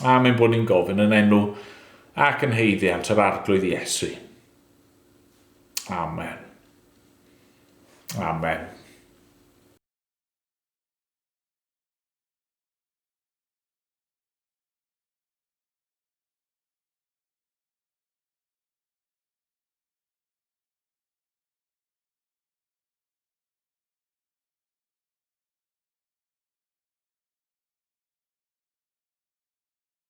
A mae'n bod ni'n gofyn yn enw ac yn heiddiant yr Arglwydd Iesu. Amen. Amen.